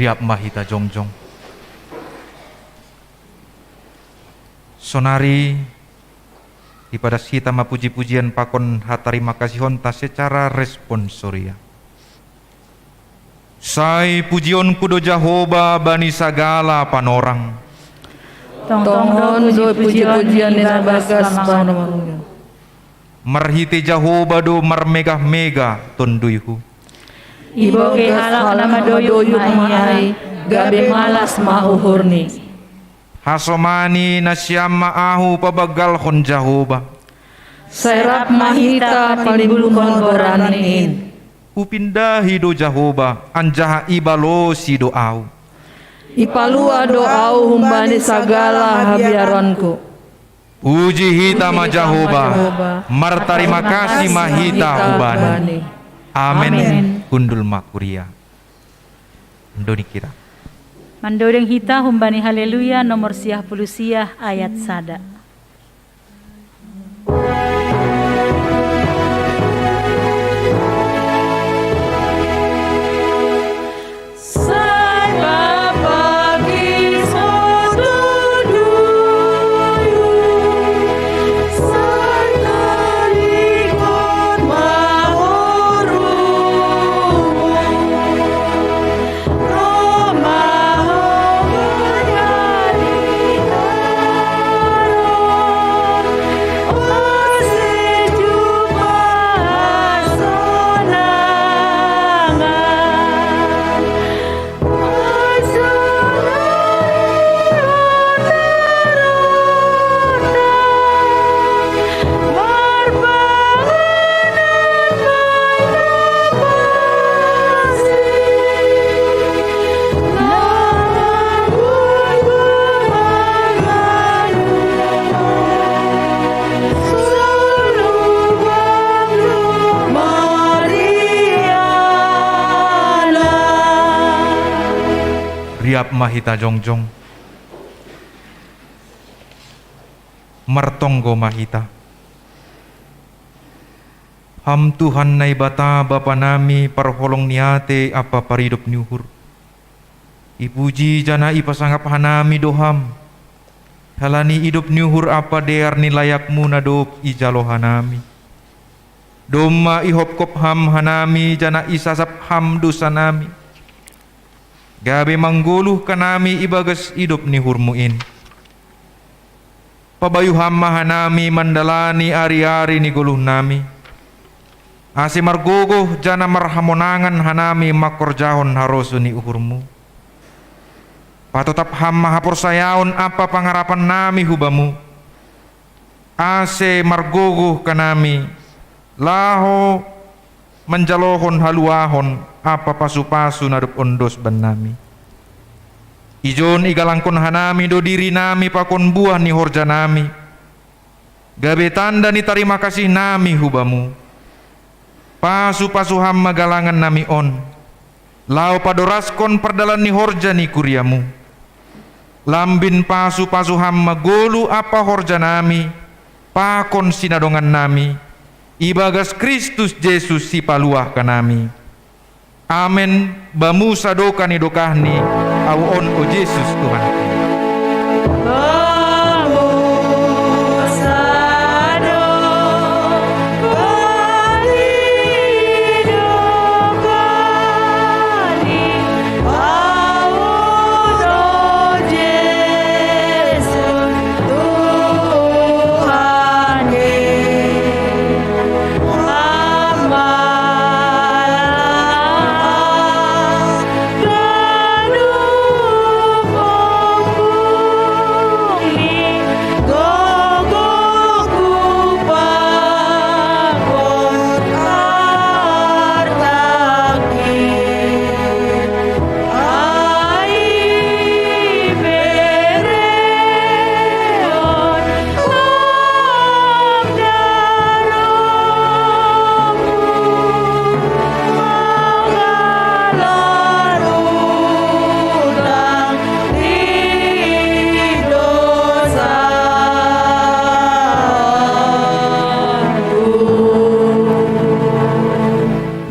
Riap ma hita jongjong. Sonari, ipadas hita ma puji-pujian pakon hatarima kasihonta secara responsoria. Sai pujionku do Jahowa bani sagala panorang. Tongtong do puji-pujion di na bagas panorangnyo. Marhite Jahowa do marmegah-megah tonduyhu. Ibogei halak na madoyuk ma ai, gabe malas ma uhurni. Hasomani nasiam ma ahu pabanggalhon Jahowa. Sai rap ma hita panimbulhon goranni in. Hupindahi do Jahowa, anjaha ibalosi do ahu. Ipaluah do ahu humbani sagala habiaronku. Puji hita ma Jahowa, martarima kasih ma hita hubani. Amen. Hundul ma kuria. Mandoding hita. Mandoding hita humbani Haleluya nomor siah puluh siah ayat sada. Riap ma hita jongjong. Martonggo ma hita. Ham Tuhan Naibata, Bapa nami, parholong ni atei ampa paridop ni uhur. Ipuji janah ipasangap hanami do Ham, halani idop ni uhur ampa dear ni layakMu na dob ijalo hanami. Domma ihopkop Ham hanami, janah isasap Ham dousa nami, gabe manggoluh hanami ibagas idop ni uhurMu in. Pabayu Ham ma hanami mandalani ari-ari ni goluh nami, ase margogoh janah marhamonangan hanami mangkorjahon harosuh ni uhurMu. Patotap Ham ma haporsayaon ampa pangarapan nami hu Bamu, ase margogoh hanami laho manjalohon haluahon ampa pasu-pasu na dob ondos bannami. Ijon igalangkon hanami do dirinami pakon buah ni horjanami, gabe tanda ni tarima kasih nami hu Bamu. Pasu-pasu Ham ma galangan nami on, laho padoraskon pardalan ni horja ni kuria-Mu. Lambin pasu-pasu Ham ma goluh ampa horja nami pakon sinadongan nami, ibagas Kristus Jesus Sipaluah hanami. Amen. Bamu sadokah ni dokahni, ahu on, o Jesus Tuhan.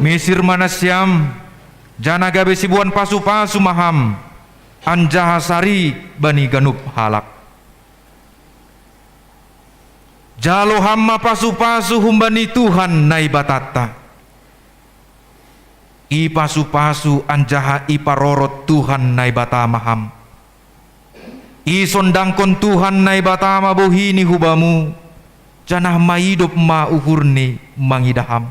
Misir ma nasiam, janah gabe siboan pasu-pasu ma Ham, anjaha sari bani ganup halak. Jalo Ham ma pasu-pasu humbani Tuhan Naibatanta. Ipasu-pasu anjaha iparorot Tuhan Naibata ma Ham. Isondangkon Tuhan Naibata ma bohini hu Bamu, janah maidop ma uhurni mangidah Ham.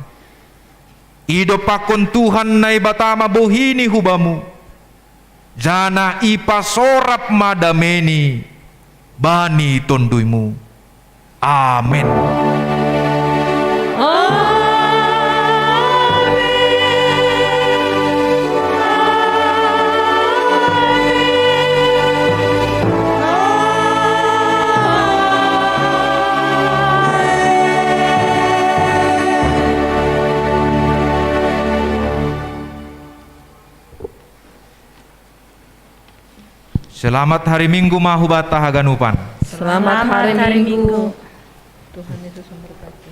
Idompakkon Tuhan Naibata ma bohini hu Bamu, janah ipasorap ma dameini bani tonduyMu. Amen. Selamat hari Minggu ma hubanta haganupan. Selamat hari Minggu. Tuhan Yesus memberkati.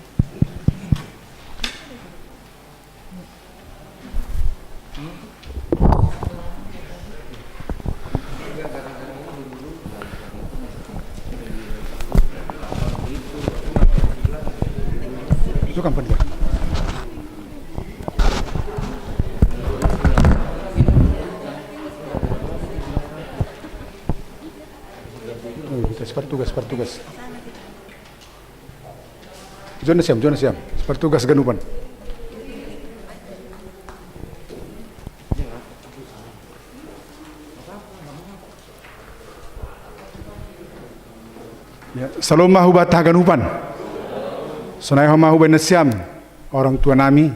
Itu kan pendek. Oh, kita seperti tugas, seperti tugas. Jona siam, jona siam. Seperti tugas ganupan. Ya, salom ma hubanta haganupan. Sonai ho ma hubaen nasiam, orang tua nami,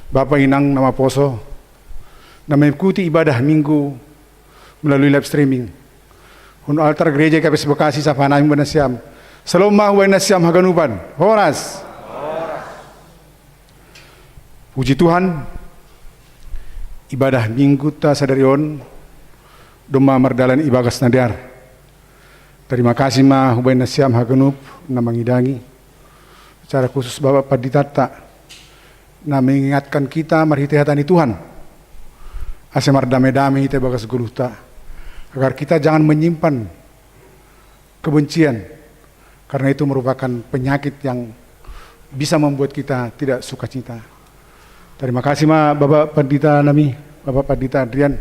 bapa inang na maposo, na mengikuti ibadah Minggu melalui live streaming. Hun altar Gereja K P S Bekasi sapa nami hubaen nasiam. Salom ma hubaen nasiam haganupan. Horas. Puji Tuhan, ibadah Mingguta sadari on domma mardalan ibagas na dear. Tarima kasih ma hubaen nasiam haganup na mangidangi, secara khusus Bapak Panditanta, na mengingatkan kita marhitei hata ni Tuhan, ase mardame-dame hita ibagas goluhta, agar kita jangan menyimpan kebencian, karena itu merupakan penyakit yang bisa membuat kita tidak sukacita. Terima kasih ma Bapak Pandita nami, Bapak Pandita Adrian.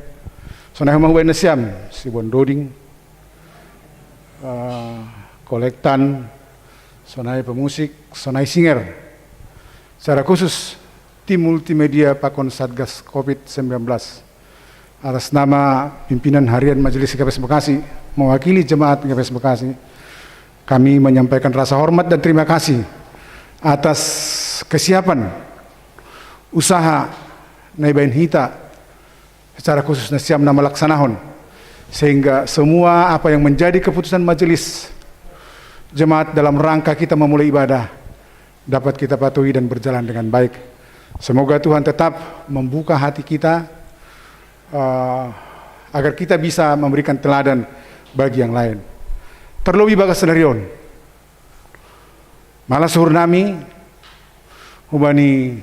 Sonai ho ma hubaen nasiam, siboan doding, eh, kolektan, sonai pemusik, sonai singer. Secara khusus, tim multimedia pakon Satgas covid sembilan belas. Atas nama pimpinan harian Majelis G K P S Bekasi, mewakili jemaat G K P S Bekasi, kami menyampaikan rasa hormat dan terima kasih atas kesiapan usaha na ibaen hita, secara khusus na siam na malaksanahon, sehingga semua apa yang menjadi keputusan majelis jemaat dalam rangka kita memulai ibadah dapat kita patuhi dan berjalan dengan baik. Semoga Tuhan tetap membuka hati kita, eh, agar kita bisa memberikan teladan bagi yang lain. Terlebih ibagas sadari on, malas uhur nami humbani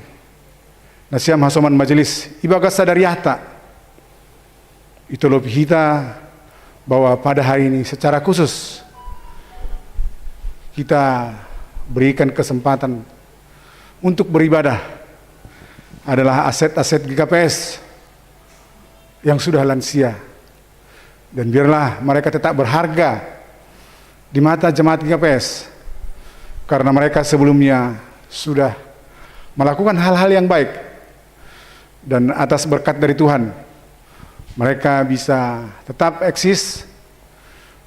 na siam hasoman majelis ibagas sadari on. Itolopi hita bahwa pada hari ini secara khusus kita berikan kesempatan untuk beribadah adalah aset-aset G K P S yang sudah lansia. Dan biarlah mereka tetap berharga di mata jemaat G K P S, karena mereka sebelumnya sudah melakukan hal-hal yang baik. Dan atas berkat dari Tuhan, mereka bisa tetap eksis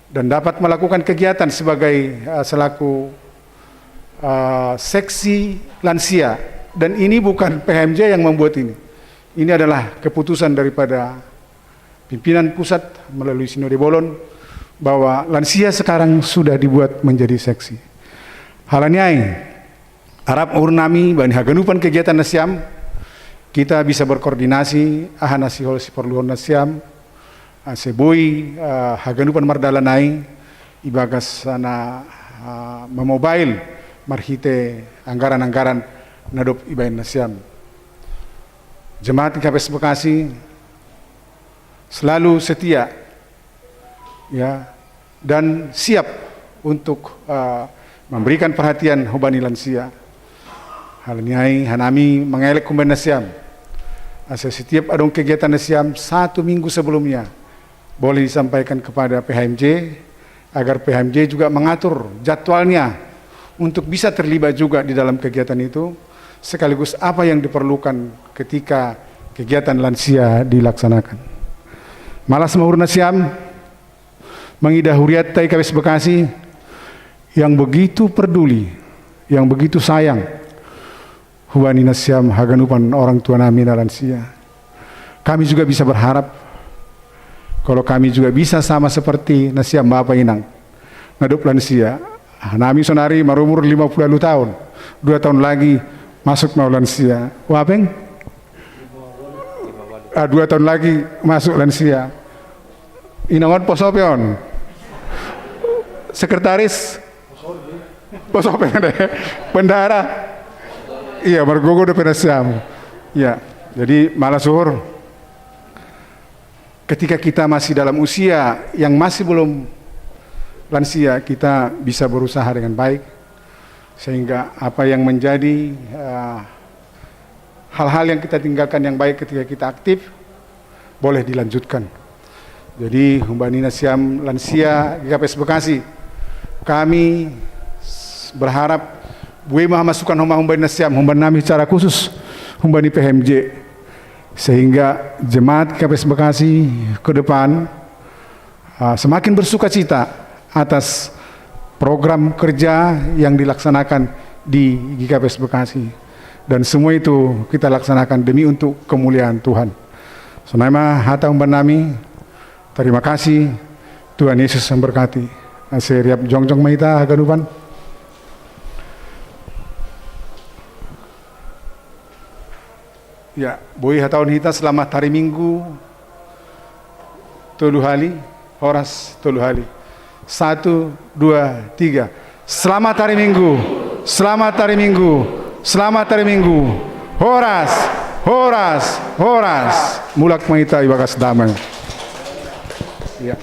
dan dapat melakukan kegiatan sebagai, eh, selaku, eh, seksi lansia. Dan ini bukan P H M J yang membuat ini. Ini adalah keputusan daripada pimpinan pusat melalui Sinode Bolon, bahwa lansia sekarang sudah dibuat menjadi seksi. Hal ni ai, arap uhur nami bani haganupan kegiatan na siam, kita bisa berkoordinasi, aha na sihol siporluhon na siam, ase boi, eh, haganupan mardalan ai, ibagas na, eh, memobail marhite anggaran-anggaran na dob ibaen na siam. Jemaat G K P S Bekasi selalu setia, ya, dan siap untuk, eh, memberikan perhatian humbani lansia. Hal ni ai hanami mangelek humbani na siam, ase setiap adong kegiatan na siam satu minggu sebelumnya boleh disampaikan kepada P H M J, agar P H M J juga mengatur jadwalnya untuk bisa terlibat juga di dalam kegiatan itu, sekaligus apa yang diperlukan ketika kegiatan lansia dilaksanakan. Malas ma uhur na siam mangidah hurianta G K P S Bekasi yang begitu peduli, yang begitu sayang humbani na siam haganupan orang tua nami na lansia. Kami juga bisa berharap kalau kami juga bisa sama seperti na siam bapa inang na dob lansia. Nami sonari marumur lima puluh ualu taon. Dua taon lagi masuk ma au lansia. Uape? Ah, dua taon lagi masuk lansia. Inang on pos ope on? Sekretaris? Pos ope deh. Bendahara? Iya, margogo dope na siam. Iya. Jadi malas uhur, ketika kita masih dalam usia yang masih belum lansia, kita bisa berusaha dengan baik, sehingga apa yang menjadi, eh, hal-hal yang kita tinggalkan yang baik ketika kita aktif boleh dilanjutkan. Jadi humbani na siam lansia G K P S Bekasi, kami s-, berharap boi ma masukan homa humbani na siam, humbani nami secara khusus humbani P H M J, sehingga jemaat G K P S Bekasi ke depan, ah, semakin bersukacita atas program kerja yang dilaksanakan di G K P S Bekasi. Dan semua itu kita laksanakan demi untuk kemuliaan Tuhan. Sonai ma hata humbani nami, terima kasih, Tuhan Yesus memberkati. Ase riap jongjong ma hita haganupan. Ya, boi hatahon hita selamat hari Minggu tolu hali, horas tolu hali. Satu, dua, tiga. Selamat hari Minggu. Selamat hari Minggu. Selamat hari Minggu. Horas, horas, horas. Mulak ma hita ibagas damai. Ya.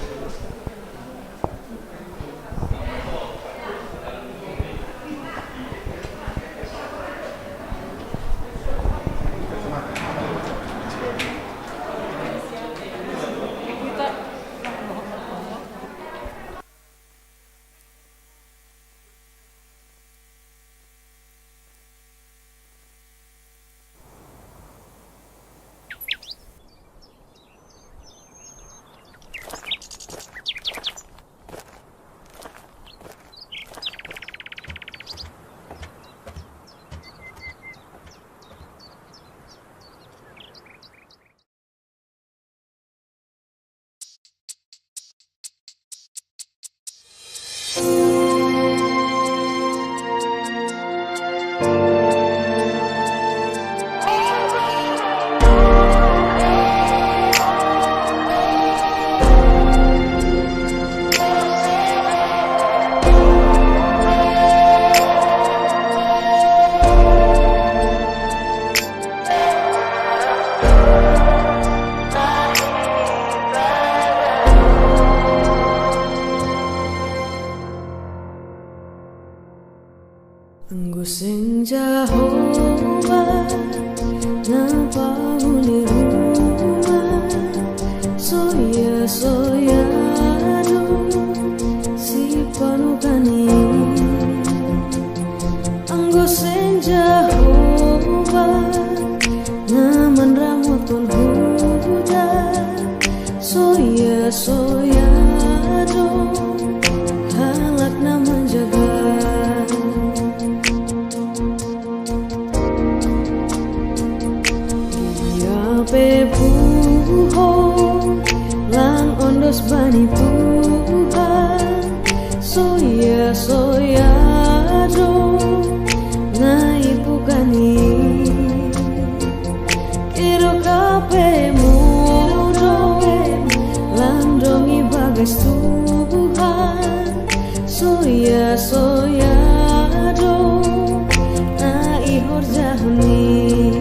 Sing Jehovah, napa muli rumah, soya soya do, si panukani. Anggo sing Jehovah, naman ramutun huda, soya soya do, halak na manjaga. Ia pe puho, lang ondos bani Tuhan, soya soya do, na ipukani. Ido ka pe mudou, lang dong ibagas Tuhan, soya soya do, na ihorjahon i.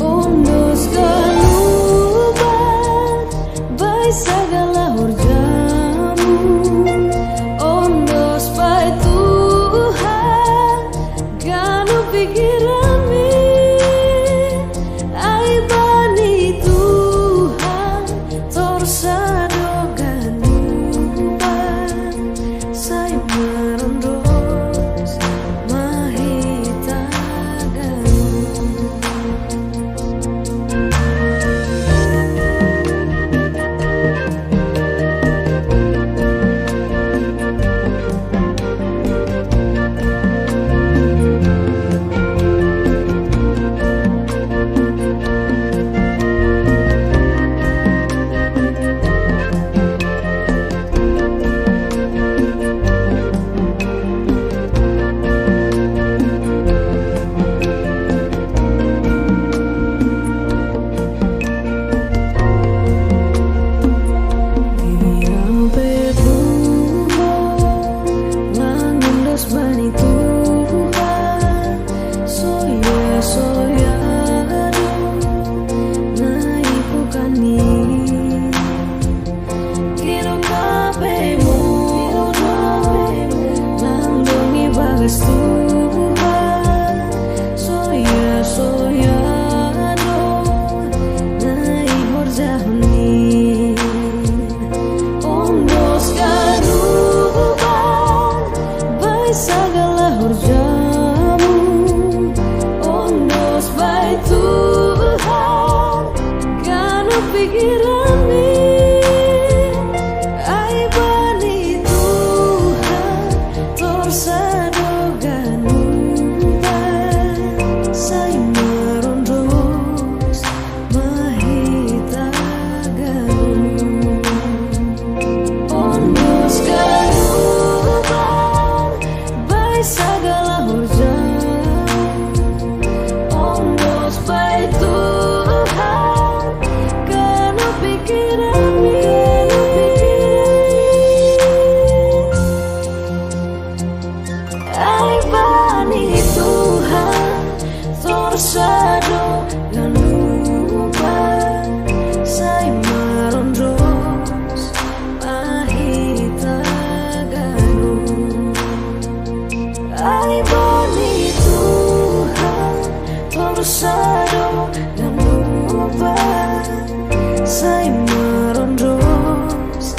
Ondos ganup bai sagala horjamu, ondos bai Tuhan ganup pikiranmi. Ai bani Tuhan torsa do ganupan, sai marondos ma hita ganup. Ia pe puho, lang ondos bani Tuhan, soya soya do, na ipukani. Ido ka pe mudou, lang dong ibagas Tuhan, soya soya do, na ihorjahon i. Ondos ganup bai sagala horjamu, ondos bai Tuhan ganup pikiranmi. Ai bani Tuhan torsa do ganupan, sai marondos ma hita ganup. Ondos ganup bai sagala horja, ondos bai Tuhan ganup pikiranmi. Ai bani Tuhan torsa do ganupan, sai marondos ma hita ganup. Ai bani Tuhan torsa do ganupan, sai marondos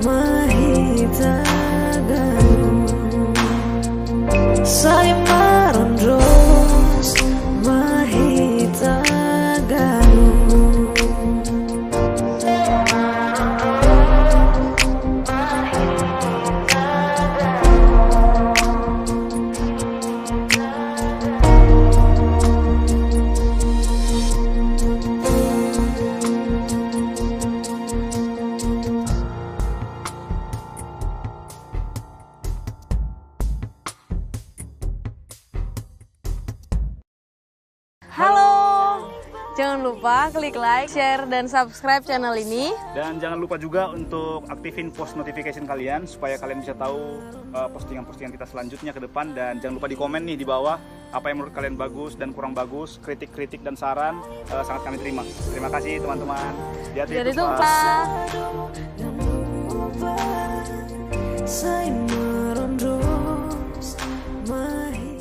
ma hita ganup. Sai marondos ma hita ganup. Halo. Jangan lupa klik like, share, dan subscribe channel ini. Dan jangan lupa juga untuk aktifin post notification kalian supaya kalian bisa tahu eh, postingan-postingan kita selanjutnya ke depan. Dan jangan lupa di komen nih di bawah apa yang menurut kalian bagus dan kurang bagus, kritik-kritik dan saran eh, sangat kami terima. Terima kasih teman-teman. Jadi Jadi tuh, Pak. Pak. Sai marondos ma hita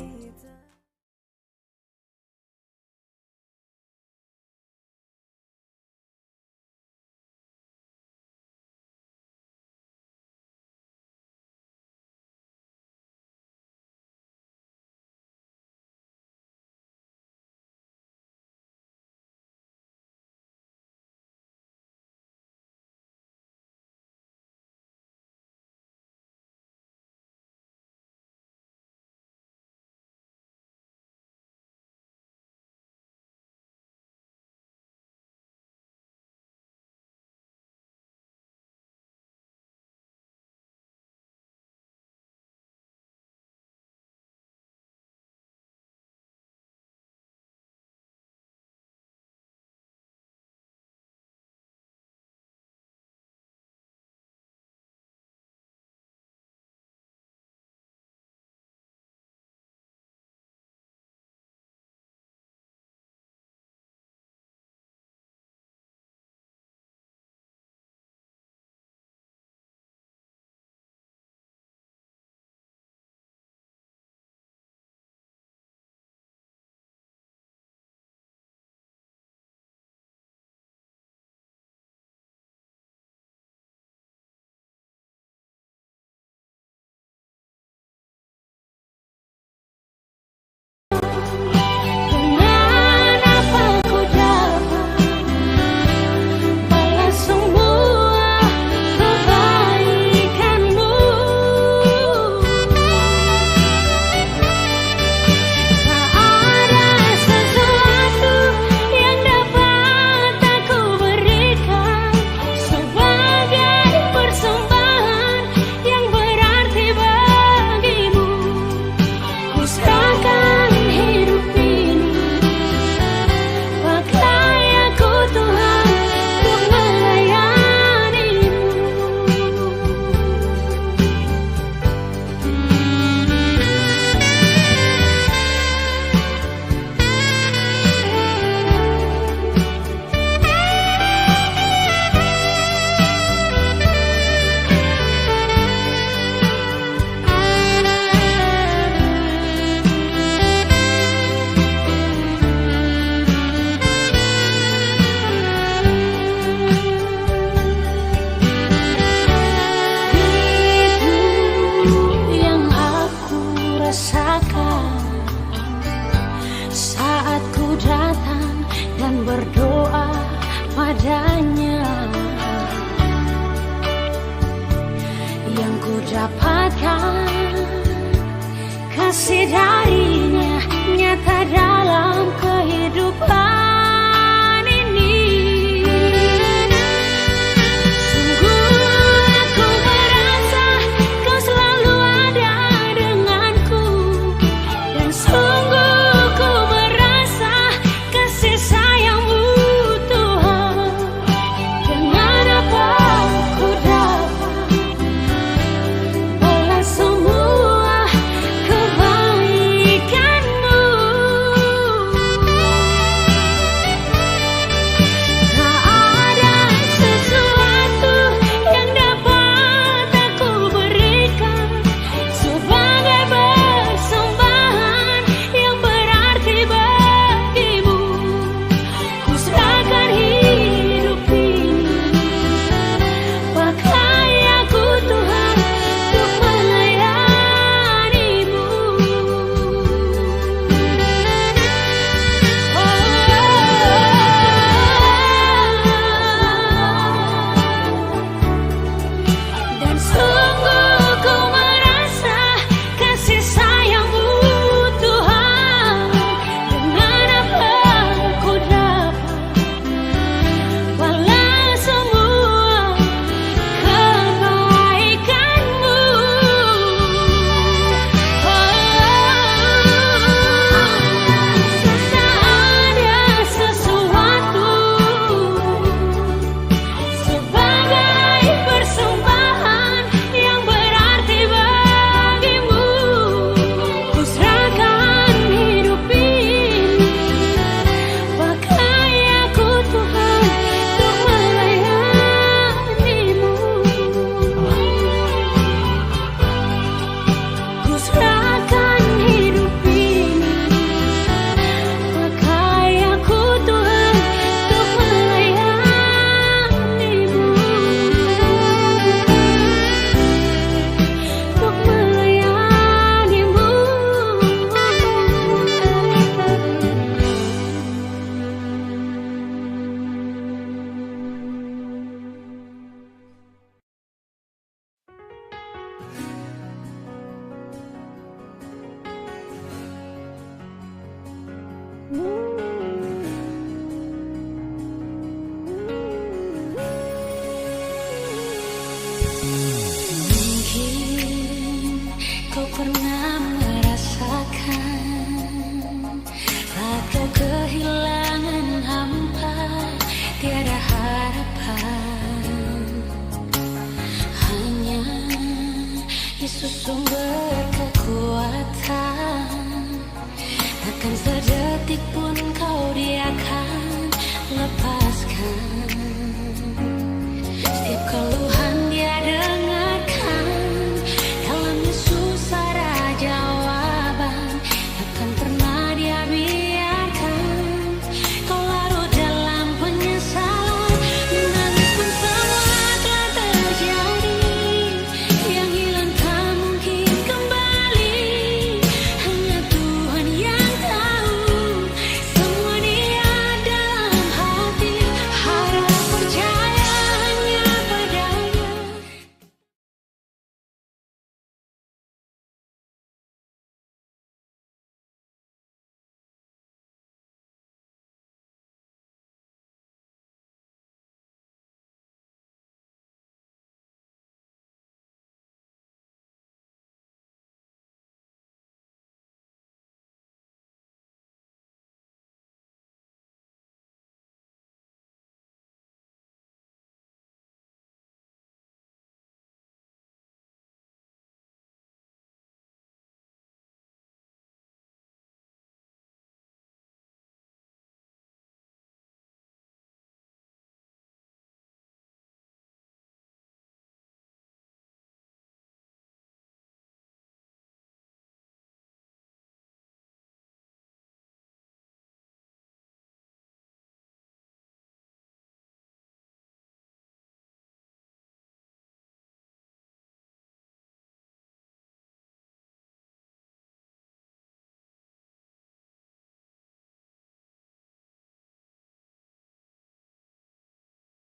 Hanya yang ku dapatkan kasih darinya nyata dalam kehidupan ini. Sungguh aku merasa kau selalu ada denganku, dan sungguh ku merasa kasih sayang-Mu, Tuhan. Dengan apa ku dapat balas semua kebaikan-Mu? Tak ada sesuatu yang dapat aku berikan sebagai persembahan yang berarti bagi-Mu. Ku serahkan hidup ini, pakai aku, Tuhan, untuk melayani-Mu. Oh. Dan sungguh ku merasa kasih sayang-Mu, Tuhan. Dengan apa ku dapat balas semua kebaikan-Mu? Oh, tak ada sesuatu sebagai persembahan yang berarti bagi-Mu. Ku serahkan hidup ini, pakai aku, Tuhan, untuk melayani-Mu. Ku serahkan hidup ini, pakai aku, Tuhan, untuk melayani-Mu. Untuk melayani-Mu. Mungkin kau pernah merasakan atau kehilangan hampa, tiada harapan. Hanya Yesus sumber kekuatan. Takkan sedetik pun kau